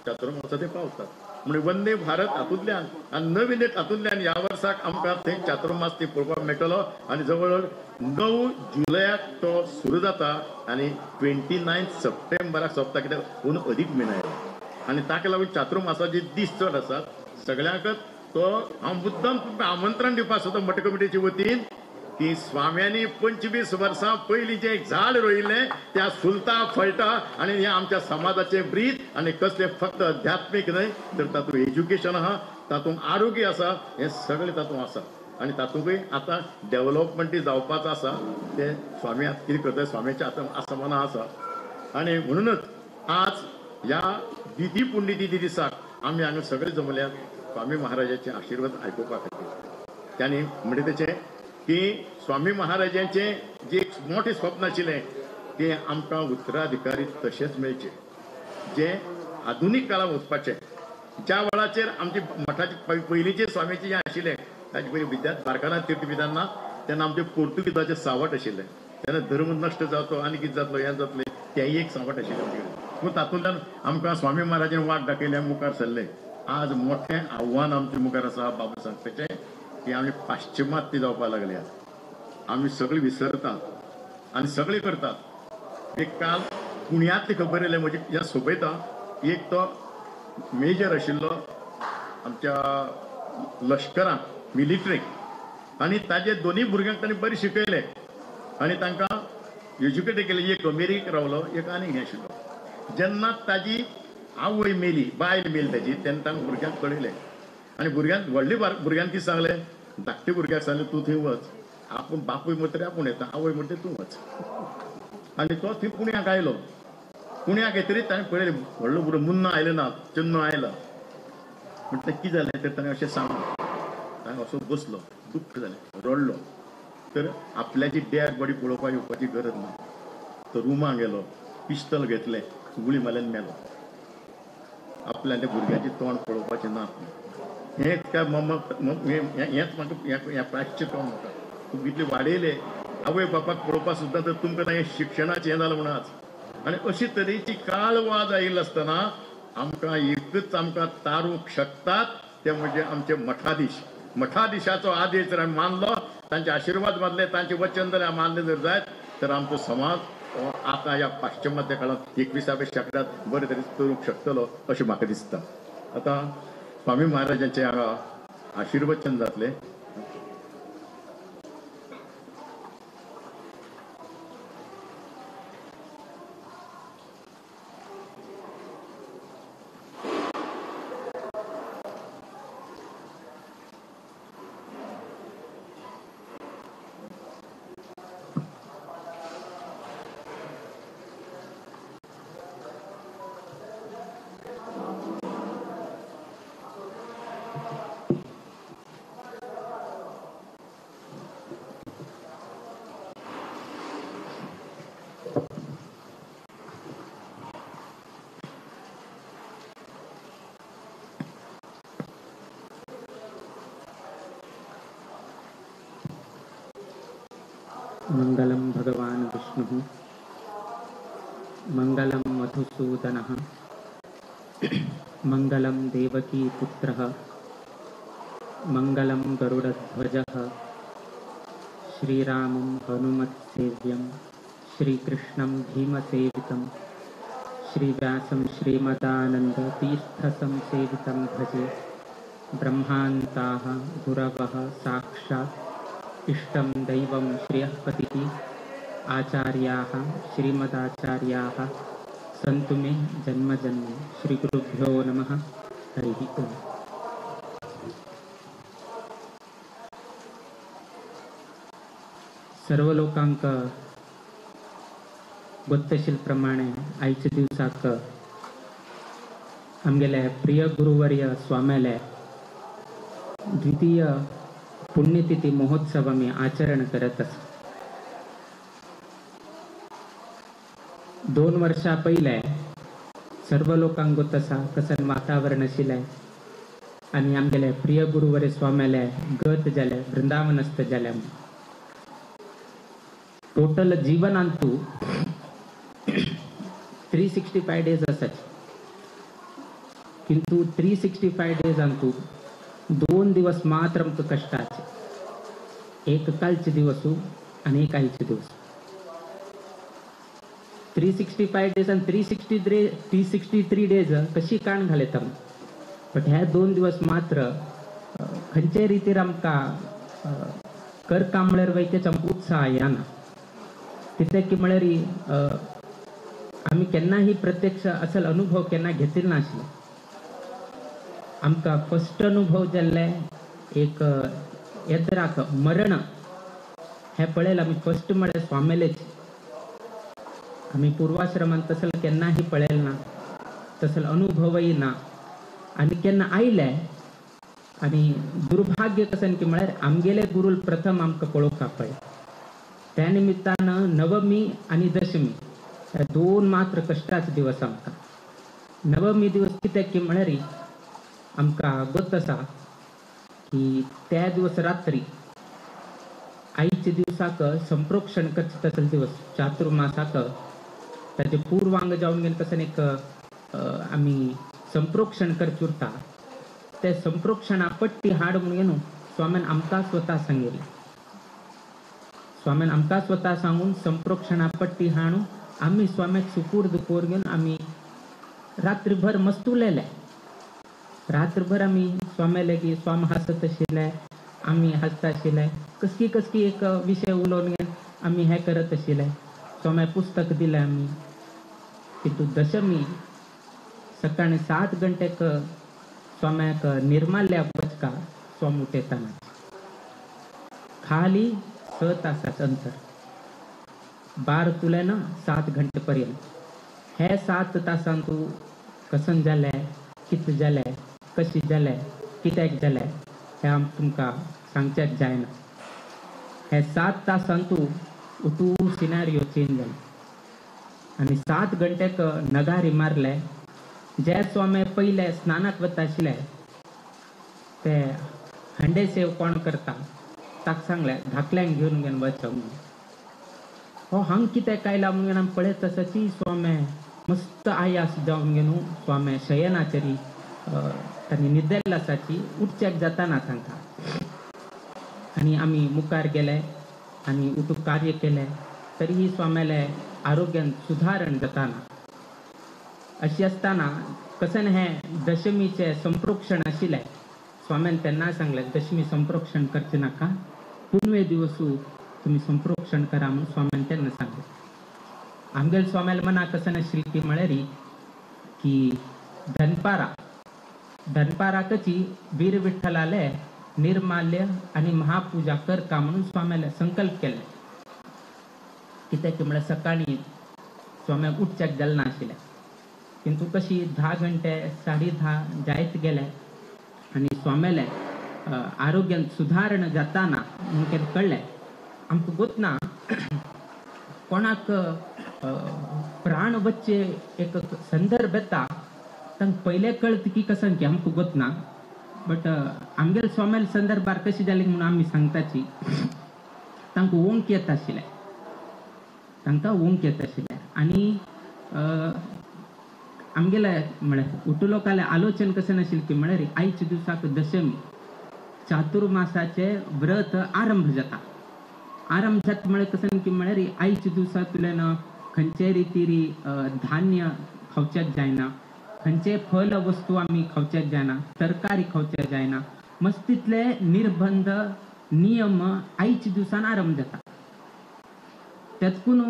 चातुर्मासा ते पावतात. म्हणजे वंदे भारत हातूंतल्यान आनी नवीन हातूंतल्यान ह्या वर्साक आमकां थंय चातुर्मास ती पळोवपाक मेळटलो. आनी जवळ 9 जुलयाक तो सुरू जाता आनी 29 सप्टेंबराक सोंपता, कित्याक अंदू अदीक म्हयनो आयला आनी ताका लागून चातुर्मासाचे दीस चड आसात. सगळ्यांकच तो हांव मुद्दम तुमकां आमंत्रण दिवपाक सोदता मठ कमिटीचे वतीन की स्वाम्यांनी 25 वर्सां पयलीं जें एक झाड रोयिल्लें त्या फुलता फळटा आनी हें आमच्या समाजाचें ब्रीद. आनी कसलें फक्त अध्यात्मीक न्हय तर तातूंत एज्युकेशन आहा, तातूंत आरोग्य आसा, हें सगळें तातूंत आसा. आनी तातूंतय आतां डेवलपमेंटय जावपाचो आसा. तें स्वामी आतां कितें करता स्वाम्याचें आतां आसा मना आसा. आनी म्हणूनच आज ह्या दिदी पुण्यतिथी दिसाक आमी हांगा सगळे जमल्यात स्वामी महाराजाचे आशिर्वाद आयकुपा खातीर. तांणी म्हणजे तेचें की स्वामी महाराजांचें जें एक मोठें स्वप्न आशिल्लें ते आमकां उत्तराधिकारी तशेंच मेळचे जे आधुनीक काळांत वचपाचे. ज्या वेळाचेर आमची मठाचे पयलींचे स्वामीचे जे आशिल्ले ताचे पयलीं विद्या द्वारकानाथ तीर्थपिठांना तेन्ना आमचे पोर्तुगीजाचें सावट आशिल्लें, तेन्ना धर्म नश्ट जावचो आनी कितें जातलो हें जातलें तेंय एक सावट आशिल्लें आमचे कडेन. पूण तातूंतल्यान आमकां स्वामी महाराजान वाट दाखयली, मुखार सरले. आज मोठें आव्हान आमचे मुखार आसा बाबू सांगपाचें की आमी पाश्चिमात्य जावपाक लागल्या, आमी सगळीं विसरतात आनी सगळें करतात. एक काल पुण्यांतली खबर येयल्या म्हजी ह्या सोंपयता. एक तो मेजर आशिल्लो आमच्या लश्करांत मिलिटरीक आनी ताजे दोनूय भुरग्यांक ताणें बरें शिकयलें आनी तांकां एज्युकेटेड केलें. एक अमेरिकेक रावलो, एक आनीक हें आशिल्लो. जेन्ना ताजी आवय मेली, बायल मेली ताजी, तेन्ना तांकां भुरग्यांक कळयलें आनी भुरग्यांक व्हडले भुरग्यांक कितें सांगलें, धाकटे भुरग्याक सांगलें तूं थंय वच, आपूण बापूय मरतरी आपूण येता, आवय मरतरी तूं वच. आनी तो थंय पुण्याक आयलो. पुण्याक येतरीच ताणें पळयलें व्हडलो भुरगो मुन्ना आयलो ना, चन्नो आयला. म्हणटा कितें जालें तर ताणें अशें सांगलें, ताणें असो बसलो, दुख्ख जालें, रडलो. तर आपल्याची डेड बॉडी पळोवपाक येवपाची गरज ना. तो रुमाक गेलो, पिस्तल घेतलें, गुळी मारल्यान मेलो. आपल्या त्या भुरग्याचें तोंड पळोवपाचें ना. हेंच काय मम्मा हेंच म्हाका हें प्रायश्चित म्हाका तुमकां इतले वाडयले आवय बापाक पळोवपाक सुद्दां तर तुमकां हें शिक्षणाचें हें जालां म्हणून आज. आनी अशी तरेची काळ वाज आयिल्लो आसतना आमकां एकच आमकां तारूंक शकतात ते म्हणजे आमचे मठाधीश. मठाधीशाचो आदेश जर आमी मानलो, तांचे आशिर्वाद मानले, तांचे वचन जर मानलें जर जायत तर आमचो समाज हो आतां ह्या पाश्चिमात्य काळांत 21व्या शेंकड्यांत बरे तरेन करूंक शकतलो अशें म्हाका दिसता. आतां स्वामी महाराजांचें हांगा आशिर्वचन जातलें. मंगलम भगवान विष्णु मंगलम मधुसूदनः मंगलम देवकी पुत्रः मंगलम गरुडध्वजः श्रीरामं हनुमत्सेव्यं श्रीकृष्णं भीमसेवितं श्रीव्यासं श्रीमदानन्दतीर्थसंसेवितं भजे. ब्रह्मान्ताः गुरवः साक्षात् इष्टं दैवं श्रेयःपतिः आचार्याः श्रीमदाचार्याः सन्तु मे जन्म जन्म. श्रीगुरुभ्यो नमः. हरिः ओम्. सर्व लोकांक गोत्तशील प्रमाणे आयच्या दिवसाक आमगेले प्रिय गुरुवर्य स्वाम्याले द्वितीय पुण्यतिथी महोत्सव आमी आचरण करत आसा. 2 वर्षां पयले सर्व लोकांक गोत आसा कसन वातावरण आशिल्लें आनी आमगेले प्रिय गुरुवर्य स्वाम्याले गत जाले, वृंदावनस्थ जाले. टोटल जीवनांतू 365 डेज आसाचे, किंतु 365 डेजांतू 2 दिवस मात्र आमकां कष्टाचे, एक कालचे दिवस आनी एक आयचे दिवस. 365 डेज आनी 363 डेज कशी काण घालयता आमी, बट ह्या 2 दिवस मात्र खंयचे रितीर आमकां कर काम म्हळ्यार वयतेच आमकां उत्साह येना. कित्याक की म्हळ्यार आमी केन्नाही प्रत्यक्ष असल अनुभव केन्ना घेतिल्लो नाशिल्लो. आमकां फस्ट अनुभव जाल्ले एक येद्राक मरण हें पळयलां आमी फस्ट म्हळ्यार स्वामेलेच. आमी पूर्वाश्रमांत तसल केन्नाही पळयलें ना, तसल अनुभवय ना आनी केन्ना आयले. आनी दुर्भाग्य कशें की म्हळ्यार आमगेले गुरूल प्रथम आमकां पळोवपाक पळय. त्या निमित्तान नवमी आनी दशमी हे दोन मात्र कश्टाचे दिवस आमकां. नवमी दिवस कित्याक की म्हळ्यार आमकां गोत आसा की त्या दिवस रात्री आयच्या दिवसाक संप्रोक्षण करचें तसले दिवस चातुर्मासाक ताचे पूर्वांग जावन गेले कशें एक आमी संप्रोक्षण करचें उरता. ते संप्रोक्षणा पट्टी हाड म्हणून न्हू स्वाम्यान आमकां स्वता सांगिल्लें. स्वाम्यान आमकां स्वता सांगून संप्रोक्षणा पट्टी हाडून आमी स्वाम्याक सुपूर्द करून घेवन आमी रात्रभर मस्त उलयले. रात्रभर आमी स्वाम्या लागीं स्वाम हांसत आशिल्ले, आमी हांसता आशिल्ले, कसकी कसकी एक विशय उलोवन घेवन आमी हें करत आशिल्ले. स्वाम्याक पुस्तक दिलें आमी. किंतु दशमी सकाळी 7 घंटेक स्वाम्याक निर्माल्या बचका स्वाम उठयताना खाली 6 तासाचं अंतर 12 तुल्यान 7 घंटे पर्यंत. हे 7 तासान तूं कसन जालें, कितें जालें, कशी जालें, कित्याक जालें हें आम तुमकां सांगचेंच जायना. हे 7 तासान तूं उठू सिनारियो चेंज जालो आनी 7 घंटेक नगारी मारले. जे स्वामी पयले स्नानाक वता आशिल्ले ते हंडे सेव कोण करता ताका सांगलें धाकल्यांक घेवन घेवन वच म्हणून. हो हांग कितें कायला म्हणून आमी पळयत आसाची स्वामी मस्त आयास जावन घेवन स्वामी शयनाचेर तांणी न्हिदेल्ल आसाची, उठच्याक जाताना तांकां. आनी आमी मुखार गेले आनी उठून कार्य केलें तरीही स्वाम्याले आरोग्यान सुधारण जाताना. अशी आसतना कसन हें दशमीचें संप्रोक्षण आशिल्लें. स्वाम्यान तेन्ना सांगलें दशमी संप्रोक्षण करचें नाका, पुनवे दिवसू तुमी संप्रोक्षण करा म्हणून स्वाम्यान तेन्ना सांगलें. आमगेले स्वाम्याले मनाक कसन आशिल्लें की म्हळ्यार की दनपारा दनपाराकची वीर विठ्ठलाले निर्माल्य आनी महापूजा करका म्हणून स्वाम्याले संकल्प केले. कित्याक म्हळ्यार सकाळी स्वाम्याक उठच्याक जालें नाशिल्लें. किंतु कशी 10 घंटे 10:30 जायत गेले आनी स्वाम्याले आरोग्यान सुधारण जाताना म्हणून कळ्ळें आमकां गोतना कोणाक प्राण वच्चे एक संदर्भ येता तांकां पयलें कळत की कसं की आमकां गोतना. बट आमगेले स्वाम्याले संदर्भार कशी जाली म्हणून आमी सांगताची तांकां ओंक येता आशिल्लें, तांकां ओंक येता आशिल्लें. आनी आमगेले म्हळ्यार उठू लोकांले आलोचन कशें नाशिल्लें की म्हळ्यार आयच्या दिवसाक दशमी चातुर्मासाचें व्रत आरंभ जाता. आरंभ जाता म्हळ्यार कशें की म्हळ्यार आयच्या दिवसा तुल्यान खंयचे रितीरी धान्य खावच्याक जायना, खंयचे फल वस्तू आमी खावच्याक जायना, तरकारी खावच्याक जायना, मस्तीतले निर्बंध नियम आयच्या दिवसान आरंभ जाता. तेतकून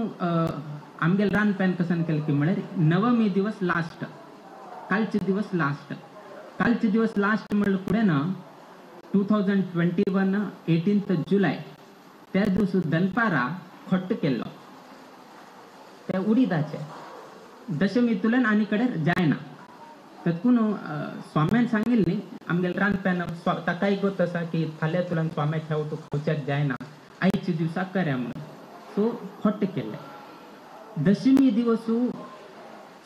आमगेले रांदप्यान कसन केलें की म्हळ्यार नवमी दिवस लास्ट, कालचे दिवस लास्ट. कालचे दिवस लास्ट म्हणल्यार फुडें ना 2021 18 जुलय त्या दिवस दनपारा खोट्ट केल्लो त्या उडिदाचे दशमी तुल्यान आनी कडेन जायना. तेतकून स्वाम्यान सांगिल्लें न्ही आमगेले रांदप्यान ताकाय गोत आसा की फाल्यां तुल्यान स्वाम्याक खेवटू खावच्याक जायना आयच्या दिवसाक कऱ्या म्हणून. सो खोट्ट केल्लें. दशमी दिवसू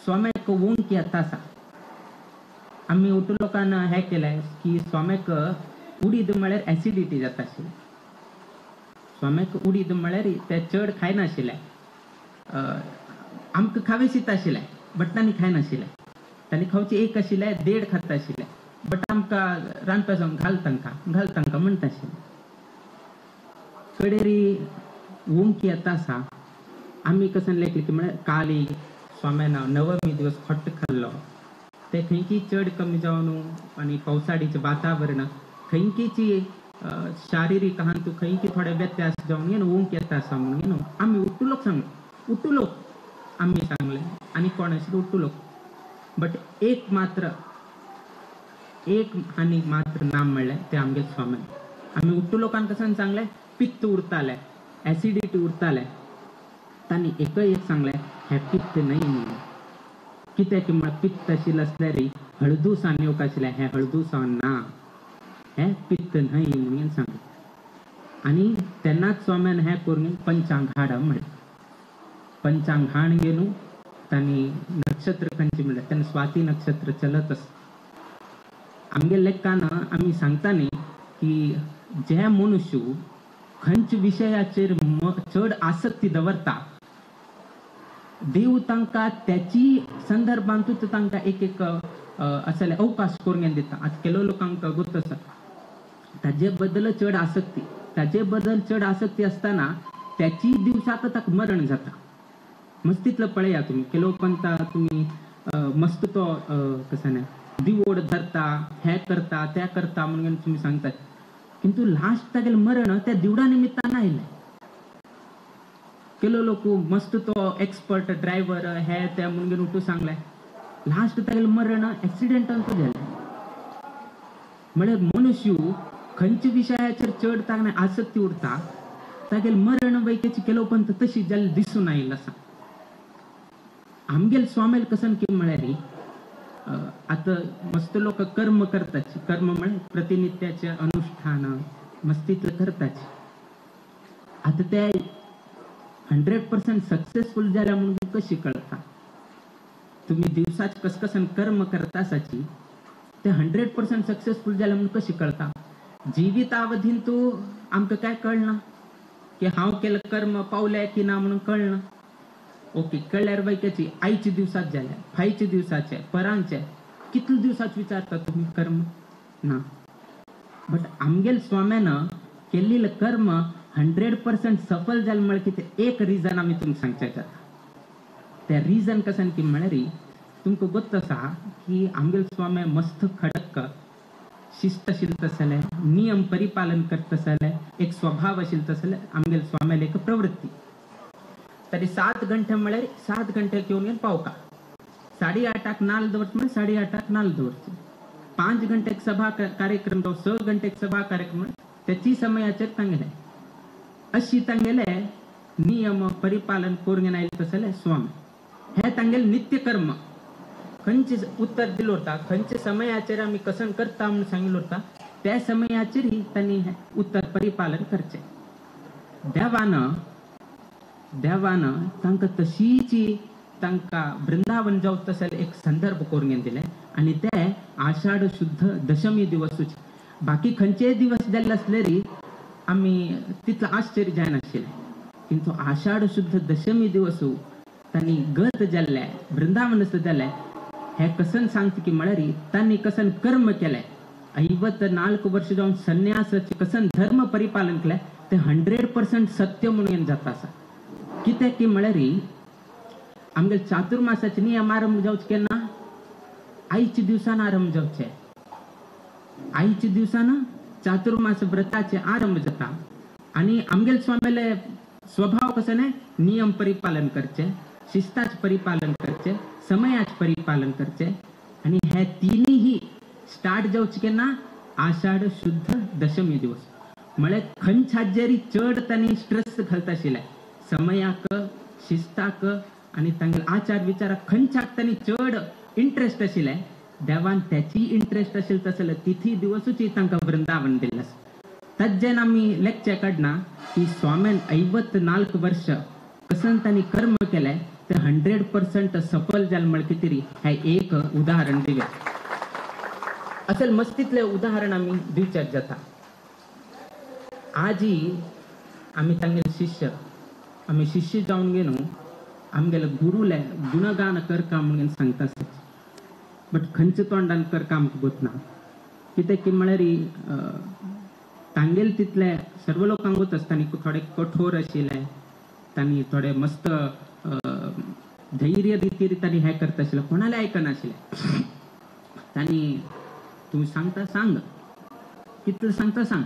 स्वाम्याक ओंक येता आसा. आमी उठू लोकांना हें केलें की स्वाम्याक उडीद म्हळ्यार एसिडिटी जाता आशिल्लें. स्वाम्याक उडीद म्हळ्यार ते चड खायनाशिल्ले, आमकां खावेशीत आशिल्लें बट तांणी खायनाशिल्लें. तांणी खावचें एक आशिल्लें 1.5 खाता आशिल्लें बट आमकां रांदपा सांग घाल तांकां घाल तांकां म्हणटा आशिल्लें. कडेरी ओंक येता आसा. आमी कसन लेखले की म्हळ्यार काली स्वाम्यान नवमी दिवस खोट्ट खाल्लो ते खंयची चड कमी जावन आनी पावसाडीचें वातावरण खंयचीची शारिरीक आहा तूं खंयची थोडे व्यत्यास जावन न्हू ओंक येता आसा म्हणून न्हू आमी उठू लोक सांगले, उठू लोक आमी सांगले आनी कोण आशिल्ले उठू लोक. बट एक मात्र एक आनी मात्र नाम म्हणलें तें आमगेले स्वाम्यान. आमी उठू लोकांक कसन सांगलें पित्त उरतालें, एसिडिटी उरतालें, तांणी एकय एक सांगलें हें पित्त न्हय म्हणून. कित्याक म्हळ्यार पित्त आशिल्लें आसल्यार हळदुवसाण येवंक आशिल्लें, हें हळदुवसाण ना, हें पित्त न्हय म्हणून सांगलें. आनी तेन्नाच स्वाम्यान हें करून पंचांग हाड म्हणलें. पंचांग हाण घेवन तांणी नक्षत्र खंयचे म्हणल्यार तेन्ना स्वाती नक्षत्र चलत आसा. आमगे लेखान आमी सांगता न्ही की जे मनुष्य खंयच्या विशयाचेर चड आसक्ती दवरता देव तांकां त्याची संदर्भांतूच तांकां एक एक असले अवकाश करून दिता. आतां केलो लोकांक गोत आसा ताजे बद्दल चड आसक्ती, ताजे बद्दल चड आसक्ती आसतना त्याची दिवसाक ताका मरण जाता. मस्तीतलो पळया तुमी केलो पंता तुमी मस्त तो कसं नाही दिवोड धरता, हे करता त्या करता म्हणून तुमी सांगतात, किंतु लास्ट तागेलें मरण त्या दिवडा निमित्तान आयलें. केलो लोक मस्त तो एक्सपर्ट ड्रायव्हर हे त्या म्हणून उठू सांगलें, लास्ट तागेलें मरण एक्सिडेंटांतूच जालें. म्हळ्यार मनुष्य खंयच्या विशयाचेर चड तागेलें आसक्ती उरता तागेलें मरण वैकेची केलो पण तशी जाल्लें दिसून आयिल्लें आसा. आमगेल स्वामेल कसन की म्हळ्यार आतां मस्त लोक कर्म करतात, कर्म म्हळ्यार प्रतिनित्याचें अनुष्ठान मस्तीतलें करतात. आतां ते 100% सक्सेसफूल जाल्या म्हणून कशी कळता? तुम्ही दिवसाच कसकसन कर्म करता आसाची ते 100% सक्सेसफूल जाल्या म्हणून कशी कळता? जिवितावधीन तूं आमकां काय कळना की हांव केलें कर्म पावलें की ना म्हणून कळना. ओके, कळ्ळ्यार बायकाची आयचे दिवसात जाल्या, फायचे दिवसाचे, परांचे, कितले दिवसाच विचारता तुमी कर्म ना. बट आमगेल स्वाम्यान केल्लें कर्म 100% सफल जालें म्हळ्यार कितें एक रिजन आमी तुमकां सांगचें जाता. त्या रिजन कशें की म्हळ्यार तुमकां गोत्त आसा की आमगेल स्वामी मस्त खडक शिस्त आशिल्लें तसलें, नियम परिपालन करता आसलें, एक स्वभाव आशिल्लो तसलें आमगेल स्वाम्याले एक प्रवृत्ती. तरी 7 घंटे म्हळ्यार 7 घंटे घेवन पावका, 8:30 नाल दवरचे म्हळ्यार 8:30 नाल दवरचे, 5 घंटे सभा कार्यक्रम, 6 घंटे सभा कार्यक्रम त्याची समयाचेर तांगेले अशी तांगेले नियम परिपालन करून आयले तसले स्वामी. हे तांगेले नित्यकर्म खंयचे उत्तर दिलो उरता, खंयचे समयाचेर आमी कसन करता म्हणून सांगिल्लो उरता त्या समयाचेर तांणी उत्तर परिपालन करचें. देवान देवान तांकां तशीची तांकां वृंदावन जावं तसले एक संदर्भ करून दिले आनी ते आषाढ शुद्ध दशमी दिवसूच. बाकी खंयचेय दिवस जाल्ले आसले आमी तितलो आश्चर्य जायनाशिल्लें, किंतु आषाढ शुद्ध दशमी दिवसू तांणी गत जाल्ले वृंदावनस्थ जाल्ले हे कसन सांगता की म्हळ्यार तांणी कसन कर्म केलें, 54 वर्ष जावन संन्यासाचें कसन धर्म परिपालन केलें ते 100% सत्य म्हणून जाता आसा. कित्याक की म्हळ्यार आमगेले चातुर्मासाचे नियम आरंभ जावचे केन्ना? आयच्या दिवसान आरंभ जावचे. आयच्या दिवसान चातुर्मास व्रताचे आरंभ जाता आनी आमगेले स्वाम्याले स्वभाव कसो न्ही, नियम परिपालन करचे, शिस्ताच परिपालन करचे, समयाच परिपालन करचे आनी हे तिनूय स्टार्ट जावचे केन्ना? आषाढ शुद्ध दशमी दिवस. म्हळ्यार खंयच्या चड तांणी स्ट्रेस घालता आशिल्लें समयाक, शिस्ताक आनी तांगेले आचार विचाराक खंयच्याक तांणी चड इंट्रस्ट आशिल्लें देवान त्याची इंट्रस्ट आशिल्लें तसलें तिथी दिवसूच तांकां वृंदावन दिल्लें आसा. तज्जेन आमी लेक्चर काडना की स्वाम्यान 54 वर्ष कसन तांणी कर्म केलें ते 100% सफल जालें म्हळ्यार कितें हें एक उदाहरण दिलें. असल मस्तीतलें उदाहरण आमी दिवच्याक जाता. आजी आमी तांगेले शिष्य, आमी शिष्य जावन घेवन आमगेले गुरुले गुणगान करका म्हणून सांगता आसता, बट खंयच्या तोंडान करका आमकां गोत ना. कित्याक की म्हळ्यार तांगेले तितले सर्व लोकांक गोत आसता न्ही, थोडे कठोर आशिल्ले, तांणी थोडे मस्त धैर्य रितीर तांणी हें करता आशिल्लें, कोणाले आयकनाशिल्लें. तांणी तूं सांगता सांग, कितलें सांगता सांग,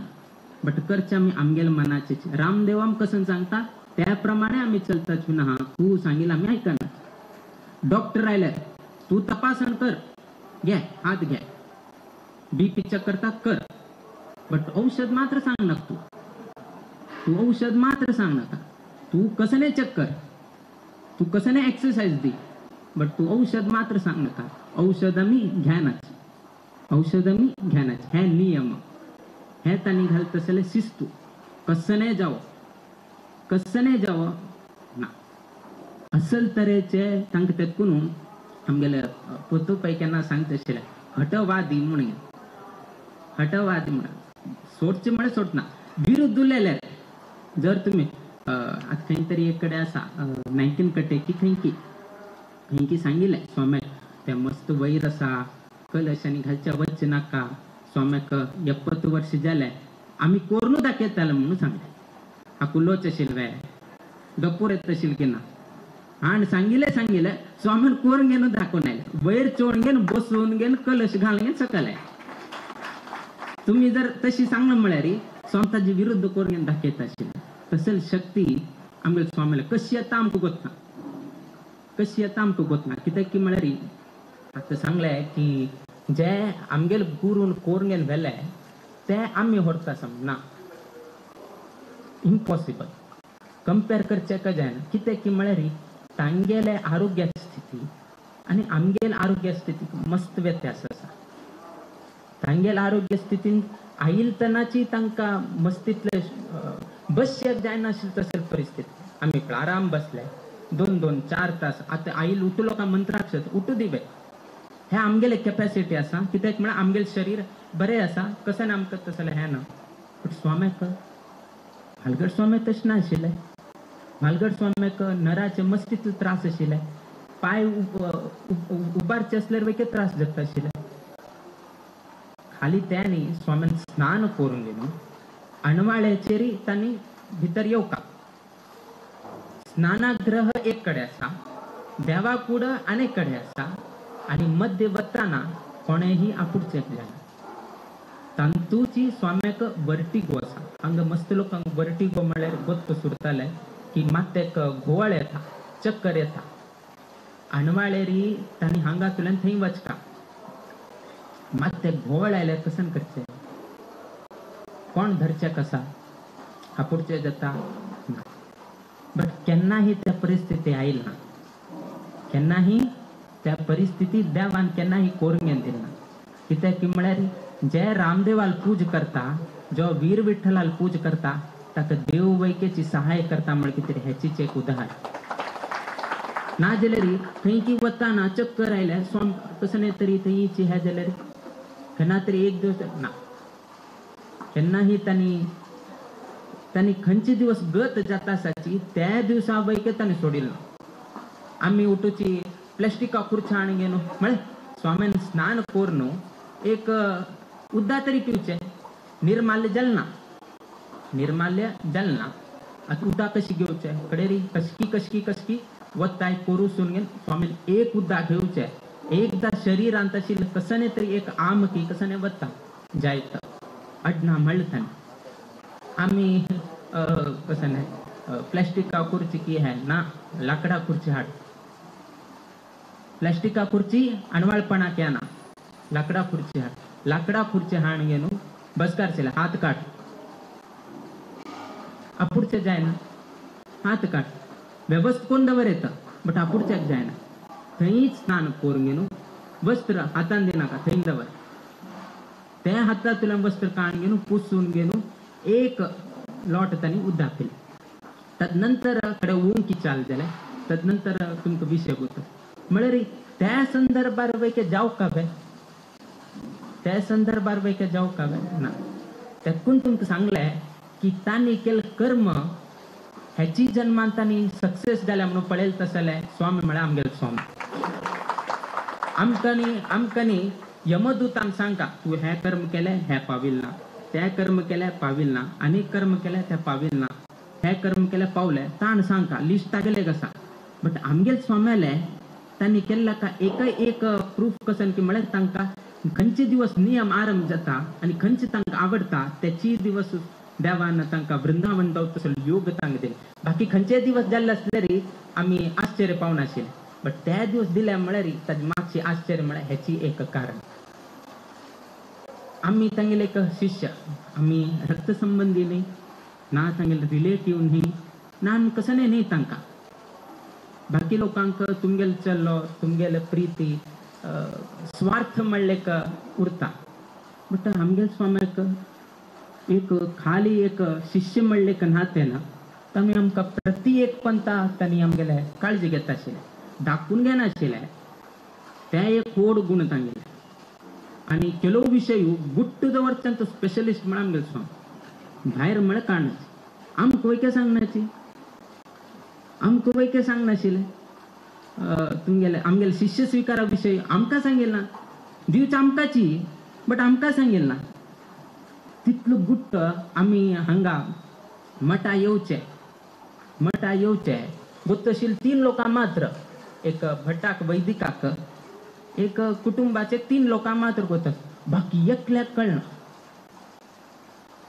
बट करचें आमी आमगेले मनाचें. रामदेवाम कसन सांगता त्या प्रमाणे आमी चलतात ना, हा तूं सांगिल्लें आमी आयकना. डॉक्टर आयल्यार तूं तपासण कर, घे हात घे, बीपी चेक करता कर, बट औषध मात्र सांग नाका तूं, तूं औषध मात्र सांग नाका, तूं कसलें चेक कर, तूं कसलें एक्सरसाइज दी, बट तूं औषध मात्र सांग नाका. औषध आमी घेनाच, औषध आमी घेनाच. हे नियम हे तांणी घालता तसले शिस्तू, कसलें जावं कसलें जावं ना. असल तरेचे तांकां तेतून आमगेले पुतू पै केन्ना सांगता आशिल्ले हटवादी म्हणून, हटवादी म्हणून सोडचे म्हळ्यार सोडना, विरुद्ध उलयले जर तुमी आतां खंय तरी एक कडेन आसा 19 कट्टे की खंय की खंय की सांगिल्लें स्वाम्याक तें मस्त वयर आसा कलशांनी घालच्या वचचें नाका, स्वाम्याक 70 वर्स जालें आमी कोरून दाखयताले म्हणून सांगलें. हाकुलोच आशिल्ले गप्पूर येता आशिल्लें की ना आनी सांगिल्लें सांगिल्लें स्वामीन कोरून घेवन दाखोवन आयलें, वयर चोवन घेवन बसून घेवन कलश घालून घेवन सकयल आयलें. तुमी जर तशी सांगलें म्हळ्यार स्वामी ताजे विरुद्ध करून घेवन दाखयता आशिल्लें. तसली शक्ती आमगेले स्वामीला कशी येता आमकां गोतना, कशी येता आमकां गोतना. कित्याक की म्हळ्यार आतां सांगलें की जे आमगेले गुरून कोरून घेवन व्हेले ते आमी व्हरता ना, इम्पॉसिबल. कंपेर करचें का जायना. कित्याक की म्हळ्यार तांगेले आरोग्य स्थिती आनी आमगेले आरोग्य स्थितीक मस्त व्यत्यास आसा. तांगेले आरोग्य स्थितीन आयिलतनाची तांकां मस्तीतले बसचें जायनाशिल्लें तसली परिस्थिती. आमी आराम बसले 2 2 4 तास. आतां आईल उठलो काय मंत्राक्षत उठू दिवे हे आमगेले कॅपॅसिटी आसा. कित्याक म्हळ्यार आमगेलें शरीर बरें आसा, कशें आमकां तसलें हें ना. बट स्वाम्याक म्हालगड स्वाम्याक तशें नाशिल्लें. म्हालगड स्वाम्याक नराचे मस्तीतले त्रास आशिल्ले, पांय उबारचे आसल्यार वेगळे त्रास जाता आशिल्ले. खाली त्यांनी स्वाम्यान स्नान करून घेवन अणवाळ्याचेर तांणी भितर येवका. स्नानाग्रह एक कडेन आसा, देवा कूड आनी कडेन आसा आनी मध्य वताना कोणेंही आपुडचें जायना. तांतूची स्वाम्याक वर्टिगो आसा. हांगा मस्त लोकांक वर्टिगो म्हळ्यार गोत्त सुरताले की माथ्याक घुंवळ येता, चक्कर येता. अणवाळेरी तांणी हांगातल्यान थंय वचका, माथ्याक घुंवळ आयल्यार कसन करचें, कोण धरचें कसा, आपुडचें जाता. बट केन्नाही त्या परिस्थिती आयल ना, केन्नाही त्या परिस्थिती देवान केन्नाही करून घेवन दिना. कित्याक की म्हळ्यार जे रामदेवाल पूज करता, जो वीर विठ्ठलाल पूज करता ताका देव वैकेची सहाय करता म्हळ्यार कितें हेचीच एक उदाहरण. ना जाल्यार खंय की वताना चक्कर आयल्यार स्वाम कसं तरी थंयची हें जाल्यार केन्ना तरी एक दिवस ना, केन्नाही तांणी तांणी खंयचे दिवस गत जाता आसाची त्या दिवसा वैके तांणी सोडिल्लो. आमी उठूची प्लास्टिका खुर्च्या हाडून घेवन म्हळ्यार स्वाम्यान स्नान करून एक उद्दा तरी पिवचें, निर्माल्य जालें ना, निर्माल्य जालें ना. आतां उदक कशी घेवचें कडेरी कशकी कशकी कशकी वताय कोरूसून घेवन स्वामीन एक उदक घेवचें. एकदां शरीरांत आशिल्लें कसने तरी एक आम की कसने वता जायत अडना म्हणलें ताणें. आमी कसने प्लास्टिका खुर्ची की है ना, लाकडा खुर्ची हाड, प्लास्टिका खुर्ची अणवाळपणाक येना, लाकडा खुर्ची हाड, लाकडा खुर्ची हाड घेवन बसकार चेले हात काट, आपुडचें जायना, हात काट वेवस्थ कोण दवर येता बट आपुडच्याक जायना. थंयच स्नान करून घेवन वस्त्र हातान दिनाका थंय दवर, त्या हातांतल्यान वस्त्र काडून घेवन पुसून घेवन एक लोट तांणी उदक पिलें. तदनंतर कडे ओंकी चाल जालें, तदनंतर तुमकां विशय उरता. म्हळ्यार त्या संदर्भार वैके जावं का बे, त्या संदर्भार वैके जावं का बे ना. तेकून तुमकां सांगलें की तांणी केल्लें कर्म हेची जन्मान तांणी सक्सेस जाल्या म्हणून पळयलें तसलें स्वामी म्हळ्यार आमगेले स्वामी. आमकां न्ही, आमकां न्ही यमदूतान सांगता तूं हें कर्म केलें हें पाविल ना, तें कर्म केलें पाविल ना, आनी कर्म केलें तें पाविल ना, हें कर्म केलें पावलें, ताण सांगता लिस्ट तागेलें आसा. बट आमगेले स्वाम्याले तांणी केल्लें का एकय एक प्रूफ कसन की म्हळ्यार तांकां खंयचे दिवस नियम आरंभ जाता आनी खंयचे तांकां आवडटा तेची दिवस देवान तांकां वृंदावन तसो योग तांकां दिले. बाकी खंयचे दिवस जाल्ले आसल्यार आमी आश्चर्य पावनाशिल्ले, बट त्या दिवस दिले म्हळ्यार ताजे मातशी आश्चर्य म्हळ्यार हेची एक कारण. आमी तांगेले एक शिष्य, आमी रक्त संबंदी न्ही ना, तांगेले रिलेटीव न्ही ना, आमी कसं न्ही तांकां. बाकी लोकांक तुमगेले चल्लो तुमगेले प्रिती स्वार्थ म्हणलें उरता, बट आमगेले स्वाम्याक एक खाली एक शिष्य म्हणलें नातें ना. तामी आमकां प्रति एक पंता तांणी आमगेले काळजी घेता आशिल्ले, दाखोवन घेनाशिल्ले. ते एक व्हड गूण तांगेले. आनी ಕೆಲವು विशय गुट्ट दवरच्यान तो स्पेशलिस्ट म्हण आमगेलो स्वामी भायर म्हळ्यार काडनाची, आमकां वयके सांगनाची, आमकां वयके सांगनाशिल्ले. तुमगेले आमगेले शिष्य स्विकारा विशय आमकां सांगेल ना, दिवचे आमकांची बट आमकां सांगेल ना. तितलो गुट्ट आमी हांगा मठा येवचे, मठा येवचे गोत्तशील 3 लोकां मात्र, एक भटाक वैदिकाक, एक कुटुंबाचे 3 लोकां मात्र गोत, बाकी एकल्याक कळना,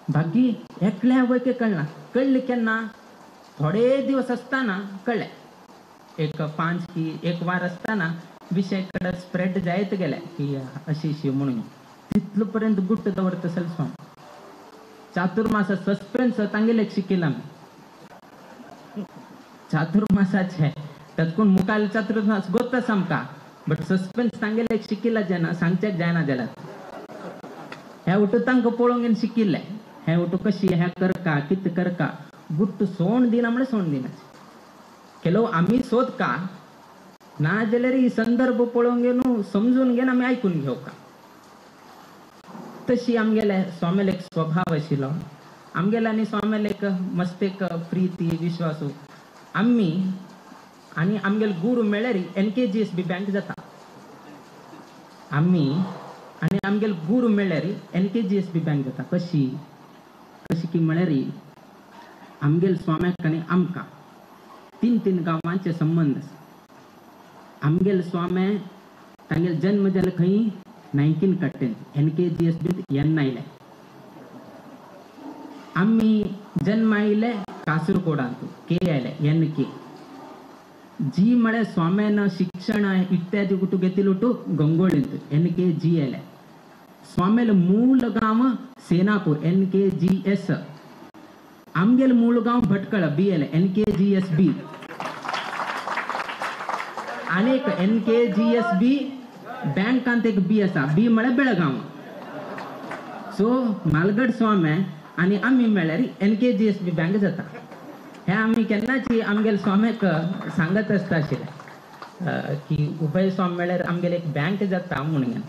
बाकी एकल्या वयके कळना. कळ्ळें केन्ना? थोडे दिवस आसतना कळ्ळें, एक 5 की 1 वार आसतना विशय कडेन स्प्रेड जायत गेले की अशी अशी म्हणून. तितलो पर्यंत गुट्ट दवरता असेल स्वामी. चातुर्मासा सस्पेन्स तांगेले शिकयला आमी, चातुर्मासाचे तातूंत मुखार चातुर्मास गोत्ता आमकां, बट सस्पेन्स तांगेले शिकिल्ला जेन्ना सांगच्याक जायना जाल्यार हे उठू तांकां पळोवंक घेवन शिकिल्ले, हे उठू कशी हे करका कितें करका, गुट्ट सोण दिना म्हळ्यार सोण दिना. ಕೆಲವು आमी सोदका ना जाल्यार ही संदर्भ पळोवंक घेवन समजून घेवन आमी आयकून घेवका. तशी आमगेले स्वामीले एक स्वभाव आशिल्लो, आमगेले आनी स्वामीले एक मस्त एक प्रिती विश्वास. आमी आनी आमगेले गुरू मेळ्ळ्यार NKGSB bank जाता. आमी आनी आमगेले गुरू मेळ्ळ्यार NKGSB bank जाता. कशी कशी की म्हळ्यार आमगेले स्वाम्याक आनी आमकां 3-3 गांवांचे संबंद आसा. आमगेले स्वामे तांगेले जन्म जालो खंय? 19 कट्टेन NKGSB N आयले. आमी जन्म आयले कासरकोडांत के आयले NK. जी म्हळ्यार स्वाम्यान शिक्षण इत्यादी कुठू घेतिल्लो टू गंगोळींत NKG आयले. स्वाम्याले मूळ गांव सेनापूर NKGS. आमगेले मूळ गांव भटकळ बी आयले NKGSB. आनी एक NKGSB बँकांत एक बी आसा, बी म्हळ्यार बेळगांव. सो मालगड स्वामे आनी आमी मेळ्ळ्यार NKGSB bank जाता. हे आमी केन्नाची आमगेले स्वाम्याक सांगत आसता आशिल्ले की उभय स्वामी मेळ्ळ्यार आमगेले एक बँक जाता म्हणून.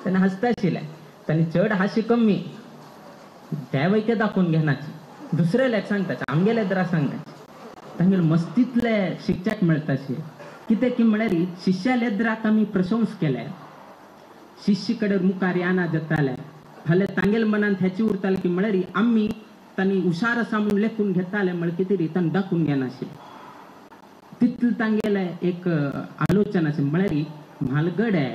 तेन्ना हांसता आशिल्ले, तांणी चड हांशी कमी ते वयके दाखोवन घेनाची, दुसऱ्याक सांगता आमगेले दरा सांगनाची. तांगेले मस्तींतले शिक्षक मेळटा आशिल्ले. कितें की म्हळ्यार शिष्याले द्राक आमी प्रशंस केले, शिष्य कडेन मुखार याना जाताले, फाल्यां तांगेले मनांत हेची उरताले की म्हळ्यार आमी तांणी हुशार आसा म्हूण लेखून घेताले, म्हळ्यार कितें री तांणी दाखोवन घेनाशिल्ले. तितलें तांगेले एक आलोचना आसा म्हळ्यार म्हालगडे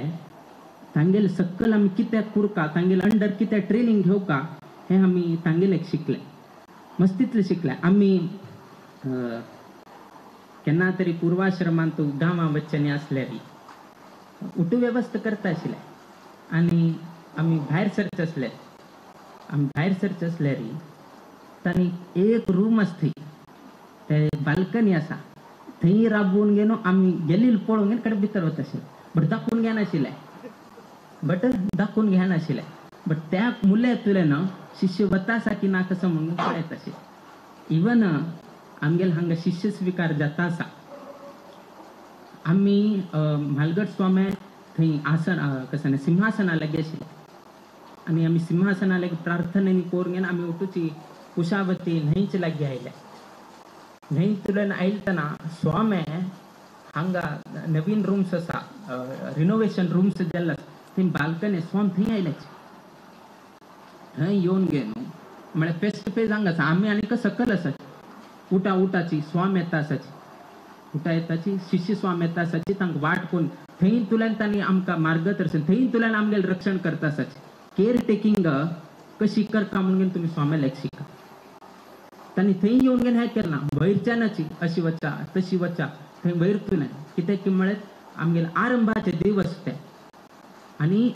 तांगेले सकयल आमी कित्याक कुरका, तांगेले अंडर कित्याक ट्रेनींग घेवका हें आमी तांगेले शिकले, मस्तींतले शिकले. आमी केन्ना तरी पूर्वाश्रमांत गांवां वच्च्यांनी आसल्यार उठू वेवस्था करता आशिल्ले आनी आमी भायर सरचे आसले, आमी भायर सरचे आसल्यार तांणी एक रूम आसा थंय, ते बाल्कनी आसा, थंय राबोवन घेवन आमी गेल्ली पळोवन घेवन कडे भितर वता आशिल्ले, बट दाखोवन घेनाशिल्ले, बट दाखोवन घेनाशिल्ले. बट त्या मुल्यांतल्यान शिष्य वता आसा की ना कसो म्हणून पळयत आशिल्ले. इवन आमगेले हांगा शिष्य स्विकार जाता आसा. आमी म्हालगड स्वामी थंय आसन कसं सिंहासना लागीं आशिल्ले आनी आमी सिंहासना लागीं प्रार्थनेनी करून घेवन आमी उठूची कुशावती न्हंयचे लागीं आयले. न्हंयतल्यान आयलतना स्वामी हांगा नवीन रूम्स आसा, रिनोवेशन रूम्स जाल्ले आसा, थंय बाल्कनी स्वामी थंय आयल्याचे. थंय येवन गे न्हू म्हळ्यार फेस टू फेस हांगा आसा, आमी आनी सकयल आसात. उठा उठाची स्वामी येता आसाची, उठा येताची शिष्य स्वामी येता आसाची, तांकां वाट कोण थंय तुल्यान तांणी आमकां मार्गदर्शन, थंय तुल्यान आमगेलें रक्षण करता आसाची. केअर टेकिंग कशी करता म्हणून तुमी स्वाम्याक शिका. तांणी थंय येवन घेवन हें केलें ना, वयरच्यानाची अशी वचा तशी वचा, थंय वयर तुल्यान कित्याक की म्हळ्यार आमगेले आरंभाचे दिवस ते, आनी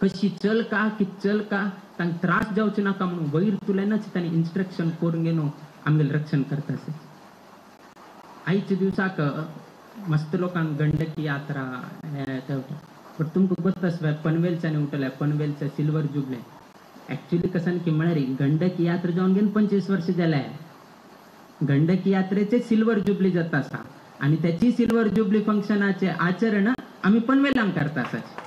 कशी चल का की चल का तांकां त्रास जावचे नाका म्हणून वयर तुल्यानच तांणी इन्स्ट्रक्शन करून घेवन आमगेलें रक्षण करता आसा. आयच्या दिवसाक मस्त लोकांक गंडकी यात्रा हें तें बट तुमकां गोत्त आसता पनवेलच्यान उठले, पनवेलचे सिल्वर जुबले. एक्चुअली कसं की म्हळ्यार गंडकी यात्रा जावन घेवन 25 वर्ष जाले. गंडकी यात्रेचे सिल्वर जुबली जाता आसा आनी त्याची सिल्वर जुबली फंक्शनाचे आचरण आमी पनवेलांक करता आसाचे.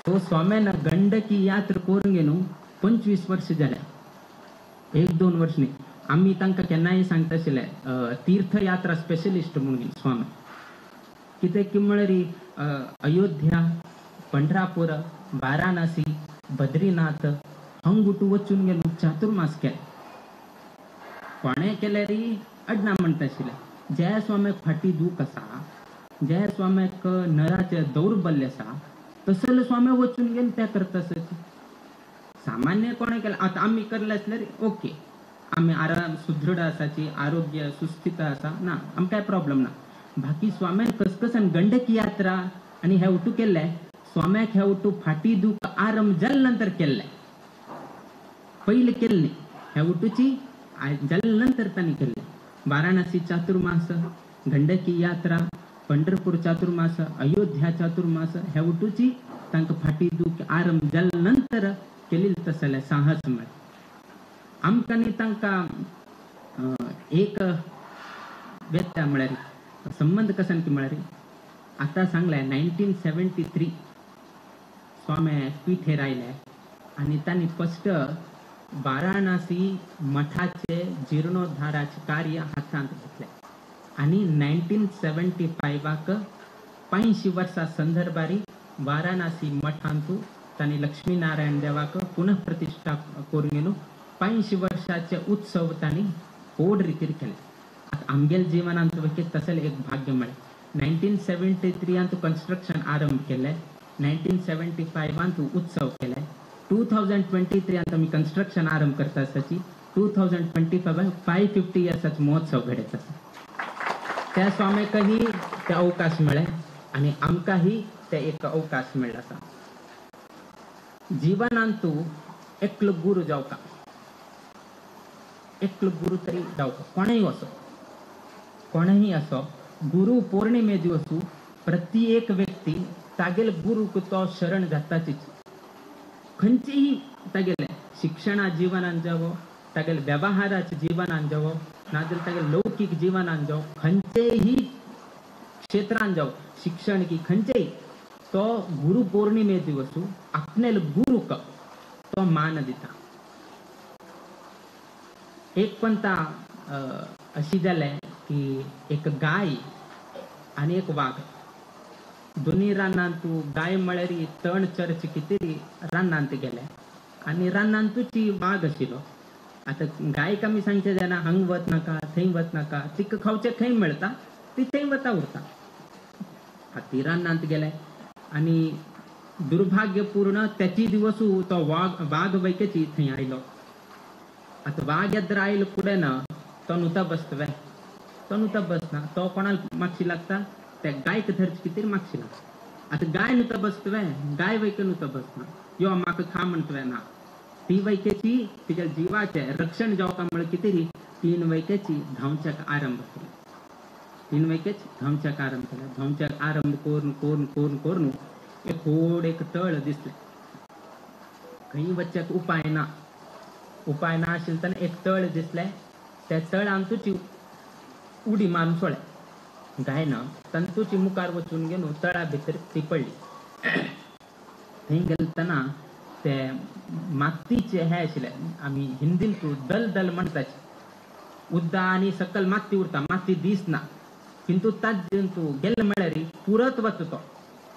सो स्वाम्यान गंडकी यात्रा करून घेवन 25 वर्ष जाल्या, 1-2 वर्ष न्ही. आमी तांकां केन्नाय सांगता आशिल्ले तीर्थयात्रा स्पेशलिस्ट म्हणून स्वामी. कित्याक की म्हळ्यार अयोध्या, पंढरापूर, वाराणसी, बद्रीनाथ हंगुटू वचून गेलो चातुर्मास केले. कोणें केल्यार अडना म्हणटा आशिल्ले. ज्या स्वाम्याक फाटी दूख आसा, ज्या स्वाम्याक नराचें दौर्बल्य आसा, तसले स्वामी वचून गेले त्या करता आसाचे. सामान्य कोणें केलें आतां आमी करले आसल्यार ओके, आमी आराम सुदृढ आसाची, आरोग्य सुस्थित आसा ना, आमकां कांय प्रॉब्लम ना. बाकी स्वाम्यान कसकसान गंडकी यात्रा आनी हे उठू केल्ले. स्वाम्याक हे उठू फाटी दूख आरंभ जाले नंतर केल्ले, पयलीं केल्ले न्ही. हे उठूची जाले नंतर तांणी केल्ले. वाराणसी चातुर्मास, गंडकी यात्रा, पंढरपूर चातुर्मास, अयोध्या चातुर्मास हे उठूची तांकां फाटी दूख आरंभ जाले नंतर केलें तसलें साहस म्हळ्यार. आमकां न्ही तांकां एक व्यत्या म्हळ्यार संबंद कसन की म्हळ्यार आतां सांगलें 1973 स्वामी पिठेर आयले आनी तांणी फस्ट वाराणसी मठाचे जिर्णोद्धाराचे कार्य हातांत घेतलें आनी 1975 85 वर्सां संदर्भारी वाराणसी मठांतू तांणी लक्ष्मीनारायण देवाक पुनः प्रतिष्ठा करून घेवन 85 वर्साचे उत्सव तांणी व्हड रितीर केले. आतां आमगेले जिवनांत तसलें एक भाग्य मेळ्ळें. 1973 कन्स्ट्रक्शन आरंभ केलें, 1975 उत्सव केले, 2023 आमी कन्स्ट्रक्शन आरंभ करता आसाची, 2025 550 इयर्साचो महोत्सव घडयता आसा. त्या स्वाम्याकही ते अवकाश मेळ्ळे आनी आमकांही ते एक अवकाश मेळ्ळो आसा. जिवनांतू एकलो गुरू जावका, एकलो गुरू तरी जावका, कोणेय असो, कोणेय असो. गुरू पौर्णिमे दिवसू प्रत्येक व्यक्ती तागेल गुरूक तो शरण जाताचीच. खंयचेही तागेले शिक्षणा जिवनान जावो, तागेले व्यवहाराच्या जिवनान जावो, नाजाल्यार तागेले लौकीक जिवनान जावो, खंयचेही क्षेत्रान जावो, शिक्षण की खंयचेही, तो गुरू पौर्णिमे दिवसू आपणेल गुरूक तो मान दिता. एक पंता अशी जालें की एक गाय आनी एक वाग दोनी रानांत गाय म्हळ्यार तण चर्च कितें रानांत गेले आनी रानांतूच वाग आशिल्लो. आतां गायक आमी सांगचें जायना, हांग वच नाका, थंय वच नाका, तिका खावचें खंय मेळटा ती थंय वता उरता. ती रानांत गेले आनी दुर्भाग्यपूर्ण त्याची दिवसू तो वाग वाग वैकेची थंय आयलो. आतां वाग येद्र आयलो फुडें ना तो नुता बसतवे, तो नुता बसना, तो कोणाक मागशी लागता त्या गायक धरचे कितें मागशी लागता. आतां गाय नुता बसतवे, गाय वैके नुता बसना, यो म्हाका खा म्हणटवे ना, ती वैकेची तिच्या जिवाचें रक्षण जावपा म्हळ्यार कितें तीन वैकेची धांवच्याक आरंभ केलो, तीन वैकेच धांवच्याक आरंभ केलो. धांवच्याक आरंभ करून करून करून करून एक व्हड एक तळ दिसलें. खंय वचच्याक उपाय ना, उपाय ना आशिल्लें तेन्ना एक तळ दिसलें. त्या तळान तुजी उडी मारून सोडलें गायना, तांतूची मुखार वचून घेवन तळा भितर ती पडली. थंय गेले तेन्ना ते मातीचे हे आशिल्ले, आमी हिंदीन तूं दल दल म्हणटाचे, उद्दा आनी सकल माती उरता, माती दिसना, किंतु ताजेन तूं गेले म्हळ्यार पुरत वता तो,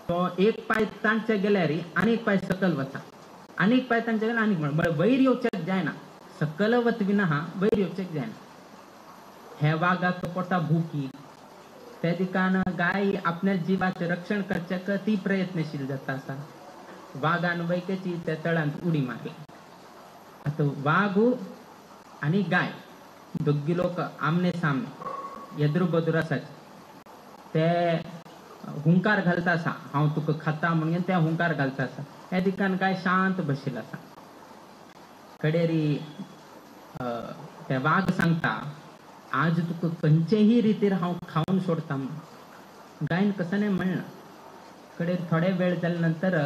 तो एक पांय तांचे गेल्यार आनी एक पांय सकल वता, आनी एक पांय तांचे गेल्यार आनी म्हळ्यार वयर येवच्याक जायना, सकल वत बी ना वयर येवच्याक जायना. हे वागाक पोटा भुकी त्या दिकान गाय आपल्या जिवाचें रक्षण करच्याक ती प्रयत्नशील जाता आसा. वागान वैकेची त्या तळांत उडी मारली. आतां वाग आनी गाय दोगी लोक आमने सामने येद्रू बद्रू आसाचे, ते हुंकार घालता आसा, हांव तुका खाता म्हणून ते हुंकार घालता आसा. त्या दिकान गाय शांत बशिल्लो आसा. कडेरी ते वाग सांगता, आज तुका खंयचेही रितीर हांव खावन सोडता म्हणून. गायन कसं नाही म्हणलं. कडेर थोडे वेळ जाले नंतर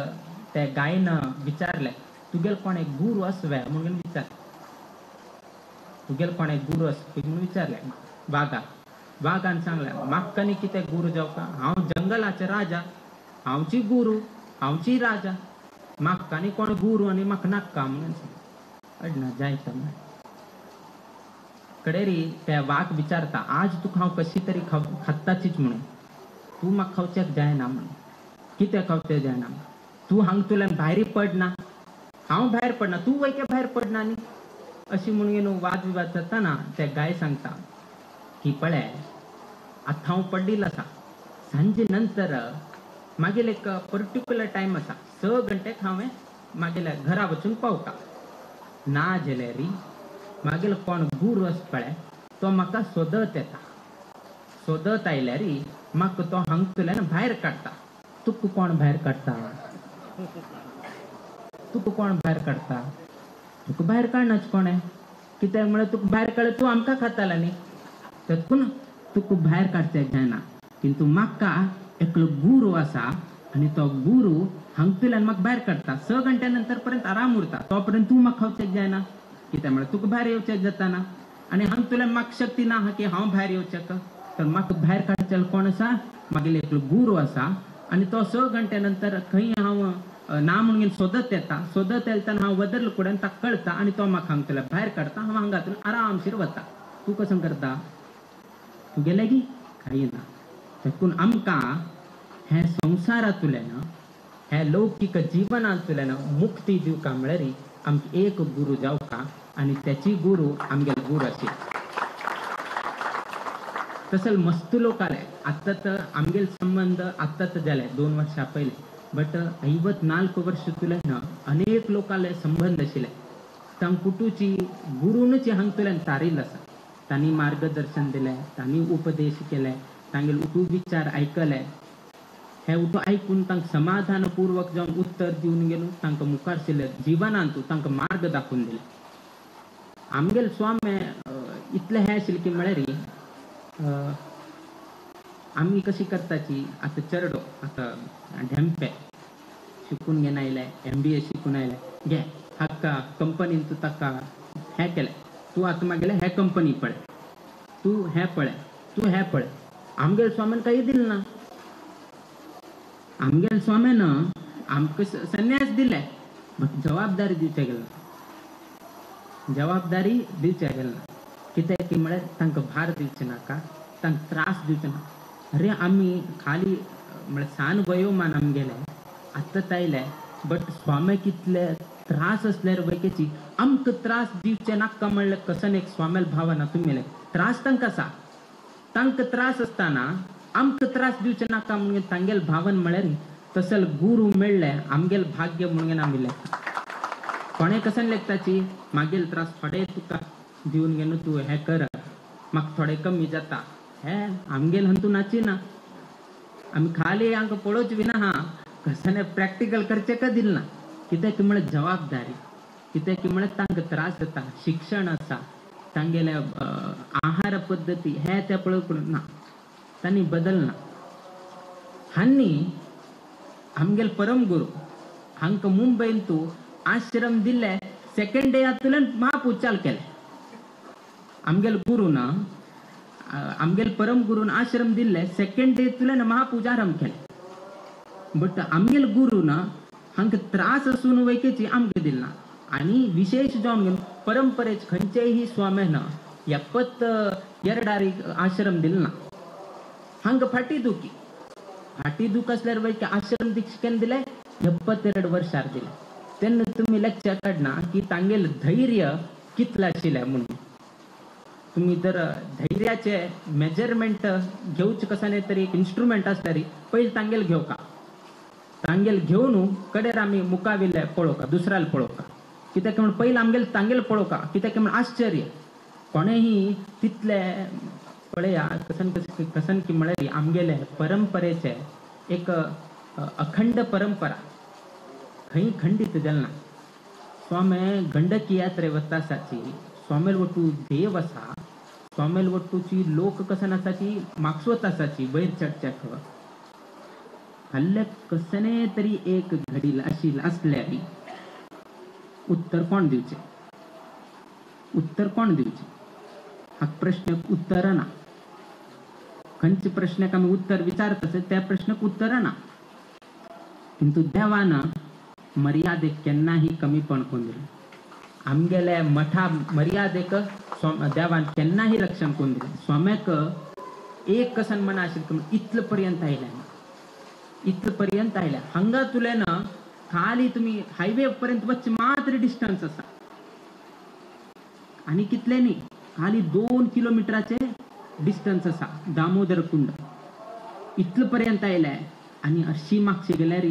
त्या गायन विचारलें, तुगेल कोण एक गुरू आसवे म्हणून विचार. तुगेल कोणे गुरू आसा म्हणून विचारलें वागा. वागान सांगलें म्हाका न्ही कितें गुरू जावका, हांव जंगलाचे राजा, हांवची गुरू हांवची राजा, म्हाका न्ही कोण गुरू आनी म्हाका नाका म्हणून सांगलें. अडना जायता म्हळें. कडेरी त्या वाग विचारता आज तुका हांव कशी तरी खात्ताचीच म्हणून, तूं म्हाका खावच्याक जायना म्हणून. कितें खावचें जायना, तूं हांगतल्यान भायर पडना, हांव भायर पडना, तूं वयके भायर पडना न्ही अशी म्हणून न्हू वादविवाद जाताना ते गाय सांगता की पळय आतां हांव पडिल्लो आसा, सांजे नंतर मागीर एक पर्टिक्युलर टायम आसा 6 घंटेक हांवें मागीर घरा वचून पावता, ना जाल्यार मागीर कोण गुरू आसा पळय तो म्हाका सोदत येता, सोदत आयल्यार म्हाका तो हांगतल्यान भायर काडटा. तुका कोण भायर काडटा, तुका कोण भायर काडटा, तुका भायर काडनाच कोणें, कित्याक म्हळ्यार तुका भायर काडल्यार तूं आमकां खाता न्ही, तेतून तुका भायर काडचें जायना, किंतु म्हाका एकलो गुरू आसा आनी तो गुरू हांगतल्यान म्हाका भायर काडटा, 6 घंट्या नंतर पर्यंत आराम उरता, तो पर्यंत तूं म्हाका खावचें जायना, कित्याक म्हळ्यार तुका भायर येवचें जाताना आनी हांगतल्यान म्हाका शक्ती ना की हांव भायर येवचें, तर म्हाका भायर काडचें कोण आसा, मागीर एकलो गुरू आसा आनी तो 6 घंट्या नंतर खंय हांव ना म्हणून सोदत येता, सोदत येतना हांव वदरल कुड्यान ताका कळटा आनी तो म्हाका हांगतल्यान भायर काडटा, हांव हांगातून आरामशीर वता. तूं कसो करता, तूं गेले की कांय ना. देखून आमकां हें संवसारांतल्यान हें लौकीक जिवनांतल्यान मुक्ती दिवका म्हळ्यार आमकां एक गुरू जावका आनी त्याची गुरू आमगेले गुरू आशिल्ले. तसं मस्त लोक आले आत्ता तर आमगेले संबंध आत्ता तर जाले 2 वर्षां पयले, बट 54 वर्ष तुल्यान अनेक लोकांले संबंध आशिल्ले, तांकां कुटुची गुरूनच हांगतल्यान तारिल्लो आसा, तांणी मार्गदर्शन दिलें, तांणी उपदेश केले, तांगेले उठू विचार आयकले, हे उठो आयकून तांकां समाधानपूर्वक जावन उत्तर दिवन गेलो, तांकां मुखार सरले जिवनांत तांकां मार्ग दाखोवन दिले. आमगेले स्वामी इतले हें आशिल्लें की म्हळ्यार आमी कशी करताची आतां चेडो आतां ढेंपे शिकून घेवन आयले, MBA शिकून आयले, घे हाका कंपनीन तूं ताका हें केलें, तूं आतां मागेलें हें कंपनी पळय, तूं हें पळय, तूं हें पळय. आमगेले स्वामीन कांय दिलें ना, आमगेले स्वामीन आमकां संन्यास दिले, बट जबाबदारी दिवचे गेले ना, जबाबदारी दिवचे गेले ना. कित्याक की म्हळ्यार तांकां भार दिवचे नाका, तांकां त्रास दिवचे नाका. अरे आमी खाली म्हळ्यार सान वयोमान आमगेले आतांच आयले, बट स्वामी कितले त्रास आसल्यार वयकेची आमकां त्रास दिवचे नाका म्हणल्यार कसन एक स्वामील भावना तुमी त्रास तांकां आसा, तांकां त्रास आसतना आमकां त्रास दिवचे नाका म्हणून तांगेल भावन म्हळ्यार तसल गुरू मेळ्ळे आमगेल भाग्य म्हणून आमी लेखता. कोणें कसन लेखताची मागील त्रास थोडे तुका दिवन घेवन तूं हें कर म्हाका थोडे कमी जाता, हे आमगेल हंतू नाची ना, आमी खाली आमकां पळोवच बी ना, हा कशें प्रॅक्टिकल करचें का दिल ना. कित्याक की म्हळ्यार जबाबदारी, कित्याक की म्हळ्यार तांकां त्रास जाता, शिक्षण आसा, तांगेले आहार पद्दती हे ते पळोवंक ना, तांणी बदलना. हांणी आमगेले परम गुरू हांकां मुंबयन तूं आश्रम दिल्ले सेकंड डे हातूंतल्यान महापुचाल केले. आमगेले गुरून आमगेले परम गुरून आश्रम दिल्ले सेकंड डे तुल्यान महापूजा आरंभ केले, बट आमगेले गुरून हांकां त्रास आसून वयकेची आमकां दिल ना. आनी विशेष जावन परंपरेच खंयचेय स्वाम्यान 72 आश्रम दिल ना, हांकां फाटी दुखी फाटी दुख आसल्यार वयके आश्रम दीक्षा केन्ना दिले 72 वर्सार दिले. तेन्ना तुमी लक्षात काडना की तांगेले धैर्य कितलें आशिल्लें म्हणून. तुमी जर धैर्याचे मेजरमेंट घेवचें कशें तरी एक इन्स्ट्रुमेंट आसल्यार पयलीं तांगेल घेवका, तांगेल घेवन कडेर आमी मुखाविल्ले पळोवका, दुसऱ्याल पळोवका, कित्याक म्हण पयलीं आमगेले तांगेल पळोवका, कित्याक म्हण आश्चर्य कोणेंय तितले पळया कसन कसन की म्हळ्यार आमगेले परंपरेचे एक अखंड परंपरा खंय खंडीत जालना. स्वामी गंडकी यात्रे वता आसाची, स्वामेल वटू देव आसा, स्वामेल वट्टूची लोक कसन आसाची मागसोत आसाची वयर चडच्याक हल्ले कसने तरी एक घडील अशी आसल्यार उत्तर कोण दिवचें, उत्तर कोण दिवचें. हा प्रश्नाक उत्तर ना. खंयच्या प्रश्नाक आमी उत्तर विचारता त्या प्रश्नाक उत्तर ना. किंतु देवान मर्यादेक केन्नाही कमीपण करून दिलें. आमगेले मठा मर्यादेक देवान केन्नाही रक्षण करून दिलें. स्वाम्याक एक कसन मना आशिल्लें इतले पर्यंत आयलें, इतले पर्यंत आयलें. हांगा तुलें ना खाली तुमी हायवे पर्यंत वचचे मात्र डिस्टन्स आसा आनी कितले न्ही, खाली 2 किलोमिटराचे डिस्टन्स आसा दामोदर कुंड. इतले पर्यंत आयले आनी अशी मागशी गेल्यार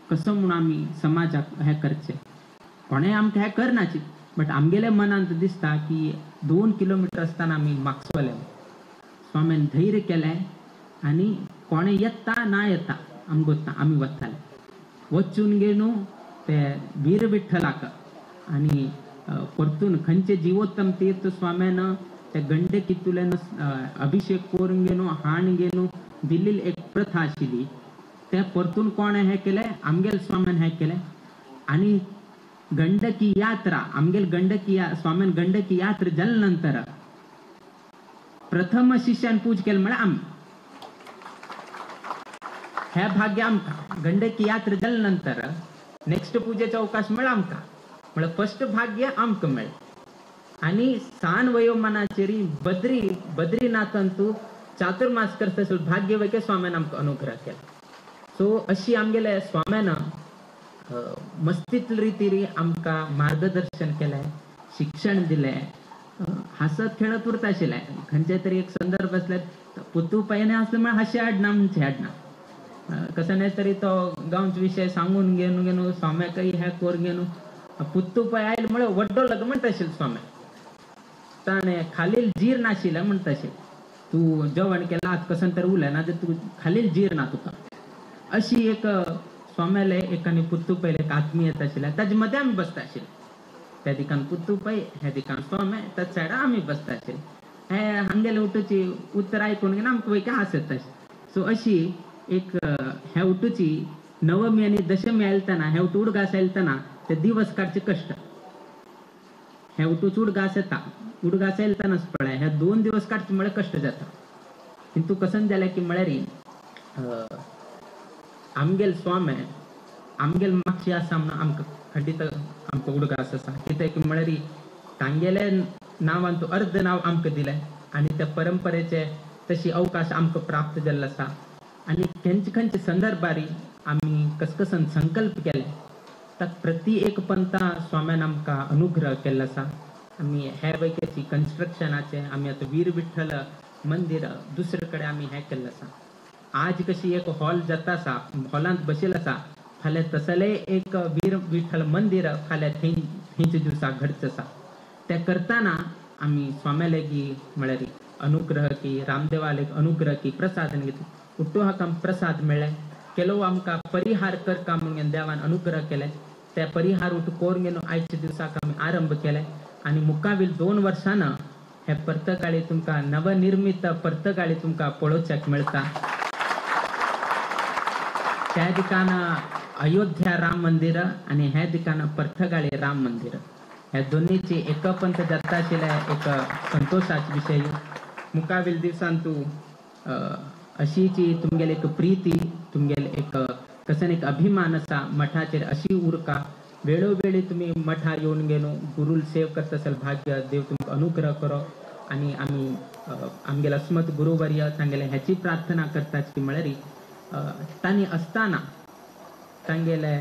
कसो म्हूण आमी समाजाक हें करचें, कोणें आमकां हें करनाची, बट आमगेल्या मनांत दिसता की 2 किलोमिटर आसतना आमी मागसोले. स्वाम्यान धैर्य केलें आनी कोणें येता ना येता आमकां वता आमी वताले. वचून गेलो ते वीर विठ्ठलाक आनी परतून खंयचे जिवोत्तम तीर्थ स्वाम्यान ते गंडकीतुल्यान अभिषेक करून घेवन हाण घेवन दिल्ली एक प्रथा आशिल्ली. ते परतून कोणें हें केलें, आमगेल स्वाम्यान हें केलें. आनी गंडकी यात्रा आमगेल गंडकी स्वाम्यान गंडकी यात्रा जाले नंतर प्रथम शिष्यान पूज केलें म्हळ्यार आमी. हे भाग्य आमकां गंडकी यात्रा जाले नंतर नेक्स्ट पुजेचो अवकाश मेळ्ळा आमकां, म्हळ्यार फर्स्ट भाग्य आमकां मेळ्ळें. आनी सान वयोमानाचेर बद्री बद्रीनाथांतू चातुर्मास करता भाग्य वैके स्वाम्यान आमकां अनुग्रह केला. सो अशी आमगेले स्वाम्यान मस्तीतले रितीर आमकां मार्गदर्शन केलें, शिक्षण दिलें. हांसत खेळत उरता आशिल्लें. खंयचे तरी एक संदर्भ आसल्यार पुतू पयने आसलें म्हळ्यार हांशें हाडना म्हणचें हाडना, कसो न्ही तरी तो गांवचो विशय सांगून घेवन घेवन स्वाम्याकय हें करून घेवन पुत्तू पय आयलो म्हळ्यार वड्डो लग म्हणटा आशिल्लो स्वाम्या. ताणें खालील जीर नाशिल्लें म्हणटा आशिल्लें, तूं जेवण केलां आतां कसन तर उलयना जर तूं खालील जीर ना तुका. अशी एक स्वाम्याले एक आनी पुत्तू पयले एक आत्मीयता आशिल्लें. ताजे मदें आमी बसता आशिल्ले. त्या दिकान पुत्तू पय, ह्या दिकान स्वामे, त्या सायडा आमी बसता आशिल्ले. हे हांगेले उठूची उतर आयकून घेवन आमकां वयके हांस येता आशिल्लें. सो अशी एक ह्या उठूची नवमी आनी दशमी आयलतना ह्या उठ उडगास आयलतना ते दिवस काडचे कश्ट. ह्या उठूच उडगास येता, उडगास आयलतनाच पळय ह्या 2 दिवस काडचे म्हळ्यार कश्ट जाता. किंतु कसन जालें की म्हळ्यार आमगेल स्वामे आमगेल मागशी आसा म्हणून आमकां खंडीत आमकां उडगास आसा. कित्याक म्हळ्यार तांगेले नांवान तो अर्द नांव आमकां दिलें आनी त्या परंपरेचे तशी अवकाश आमकां प्राप्त जाल्लो आसा. आनी खंयचे खंयचे संदर्भारी आमी कसकसन संकल्प केले ताका प्रति एक पंथा स्वाम्यान आमकां अनुग्रह केल्लो आसा. आमी हे वैकेची कन्स्ट्रक्शनाचे आमी आतां वीर विठ्ठल मंदीर दुसरे कडेन आमी हें केल्लें आसा. आज कशी एक हॉल जाता आसा, हॉलांत बशिल्लो आसा, फाल्यां तसलें एक वीर विठ्ठल मंदीर फाल्यां थंय थंयच्या दिवसा घडचें आसा. तें करतना आमी स्वाम्या लागीं म्हळ्यार अनुग्रह की रामदेवा लागीं अनुग्रह की प्रसाद घेतलो. उट्टो हाका प्रसाद मेळ्ळें, केलो आमकां परिहार करका म्हणून देवान अनुग्रह केले. ते परिहार उठ करून घेवन आयच्या दिवसाक आमी आरंभ केले. आनी मुखावेल 2 वर्सां हे पर्तगाळी तुमकां नवनिर्मित पर्तगाळी तुमकां पळोवच्याक मेळटा. त्या दिकान अयोध्या राम मंदिर आनी हे दिकान पर्तगाळी राम मंदिर ह्या दोनीची एकपंथ जाता आशिल्ले एक संतोषाचो विशय. मुखावेल दिवसान तूं अशीची तुमगेले एक प्रीती, तुमगेले एक कसन एक अभिमान आसा मठाचेर अशी उरका. वेळोवेळी तुमी मठार येवन गेलो गुरूल सेव करता असेल भाग्य देव तुमकां अनुग्रह करो. आनी आमी आमगेले अस्मत गुरुवर्य तांगेले ह्याची प्रार्थना करतात की म्हळ्यार तांणी आसतना तांगेले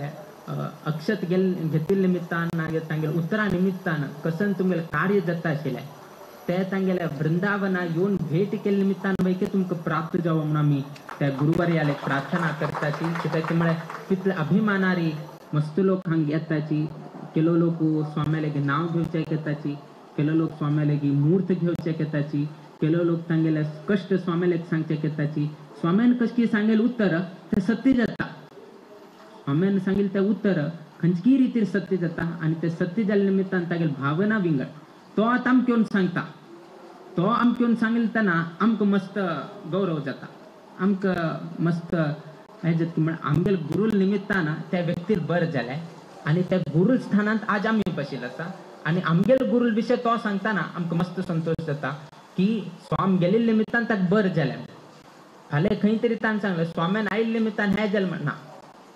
अक्षत घेतिल्ले निमित्तान मागीर तांगेले उतरां निमित्तान कसन तुमगेलें कार्य जाता आशिल्लें ते तांगेले वृंदावना येवन भेट केल्ले निमित्तान वैके तुमकां प्राप्त जावं म्हणून आमी त्या गुरुवर्याले प्रार्थना करताची. कित्याक म्हळ्यार तितले अभिमानारी मस्त लोक हांगा येताची, केलो लोक स्वाम्या लागीं नांव घेवच्याक येताची, केलो लोक स्वाम्या लागीं मूर्त घेवच्याक येताची, केलो लोक तांगेले कश्ट स्वाम्या लागीं सांगच्याक येताची. स्वाम्यान कशें सांगेलें उत्तर तें सत्य जाता. स्वाम्यान सांगिल्लें तें उत्तर खंयचीय रितीर सत्य जाता आनी तें सत्य जाल्ले निमित्तान तागेली भावना विंगड. तो आतां आमकां येवन सांगता, तो आमकां येवन सांगिल्ले आमकां मस्त गौरव जाता, आमकां मस्त हें जाता. म्हळ्यार आमगेले गुरूल निमित्तान त्या व्यक्तीर बरें जालें आनी त्या गुरूल स्थानांत आज आमी बशिल्ले आसा आनी आमगेले गुरूल विशय तो सांगतना आमकां मस्त संतोश जाता. की स्वाम गेल्ले निमित्तान ताका बरें जालें. फाल्यां खंय तरी ताणें सांगलें स्वाम्यान आयिल्ले निमित्तान हें जालें म्हण ना.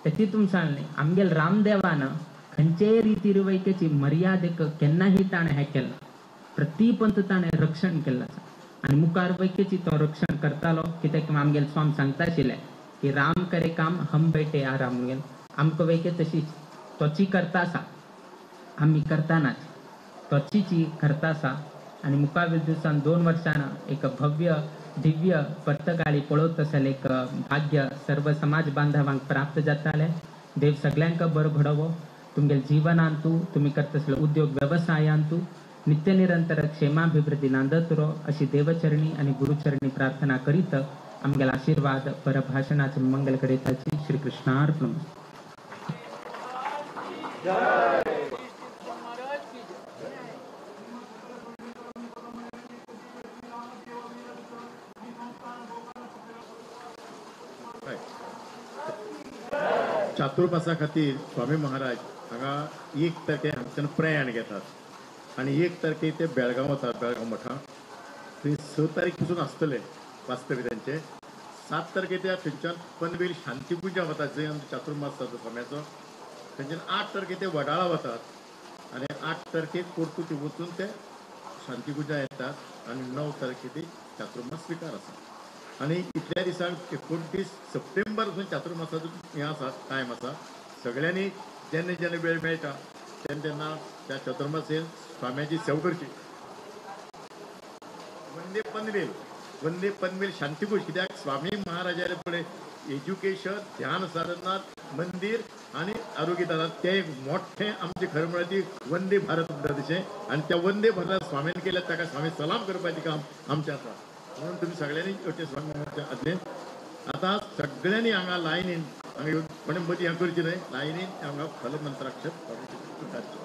तेची तुमी सांगलें आमगेल रामदेवान खंयचेय रिती रिवैकेची मर्यादेक केन्नाही ताणें हें केलें, प्रतिपंत ताणें रक्षण केल्लें आसा आनी मुखार वैकेची तो रक्षण करतालो. कित्याक आमगेल स्वाम सांगता आशिल्ले की राम करे काम हम बैठे आराम म्हणून. आमकां वैके तशीच तोची करता आसा, आमी करतानाच तोचीची करता आसा. आनी मुखावेल दिवसान 2 वर्सां एक भव्य दिव्य पर्तगाळी पळोवत आसलें एक भाग्य सर्व समाज बांधवांक प्राप्त जातालें. देव सगळ्यांक बरो घडोवो, तुमगेले जीवनांतू तुमी करता आसले उद्योग वेवसायांतू नित्य निरंतर क्षेमाभिवृद्धी नांदत रो अशी देवचरणी आनी गुरुचरणी प्रार्थना करीत आमगेले आशीर्वाद परभाषणाचे मंगल कडेताची. श्री कृष्णार्पणमस्तु. चातुर्मासा खातीर स्वामी महाराज हांगा 1 तारखे हांगच्यान प्रयाण घेतात आनी 1 तारखे ते बेळगांव वतात, बेळगांव मठांत. थंय 6 तारीख पसून आसतले वास्तव्य तांचे. 7 तारखे ते थंयच्यान पनवेल शांतीपुजा वतात जंय आमचो चातुर्मास जाता स्वाम्याचो. थंयच्यान 8 तारखे ते वडाळा वतात आनी 8 तारखेक परतून ते वचून ते शांतीपुजा येतात आनी 9 तारखे ते चातुर्मास स्विकार आसा. आनी इतल्या दिसांक 29 सप्टेंबर पासून चातुर्मासाचो हें आसा, टायम आसा. सगळ्यांनी जेन्ना जेन्ना वेळ मेळटा तेन्ना तेन्ना त्या चातुर्मासेन स्वाम्याची सेवा करची. वंदे पनवेल, वंदे पनवेल शांतीपुज. कित्याक स्वामी महाराजाले पळय एज्युकेशन, ध्यान साधना, मंदीर आनी आरोग्य दादा तें एक मोठें आमचें खरें म्हळ्यार ती वंदे भारत म्हणटा तशें. आनी त्या वंदे भारताक स्वामीन केल्या ताका स्वामी सलाम करपाचें काम आमचें आसा. म्हणून तुमी सगळ्यांनी येवचें स्वामी महाराजाच्या आज्ञेन. आतां सगळ्यांनी हांगा लायनीन हांगा येवन कोणें मदीं हें करचें न्हय, लायनीन हांगा फलमंत्राक्षर धाडचें.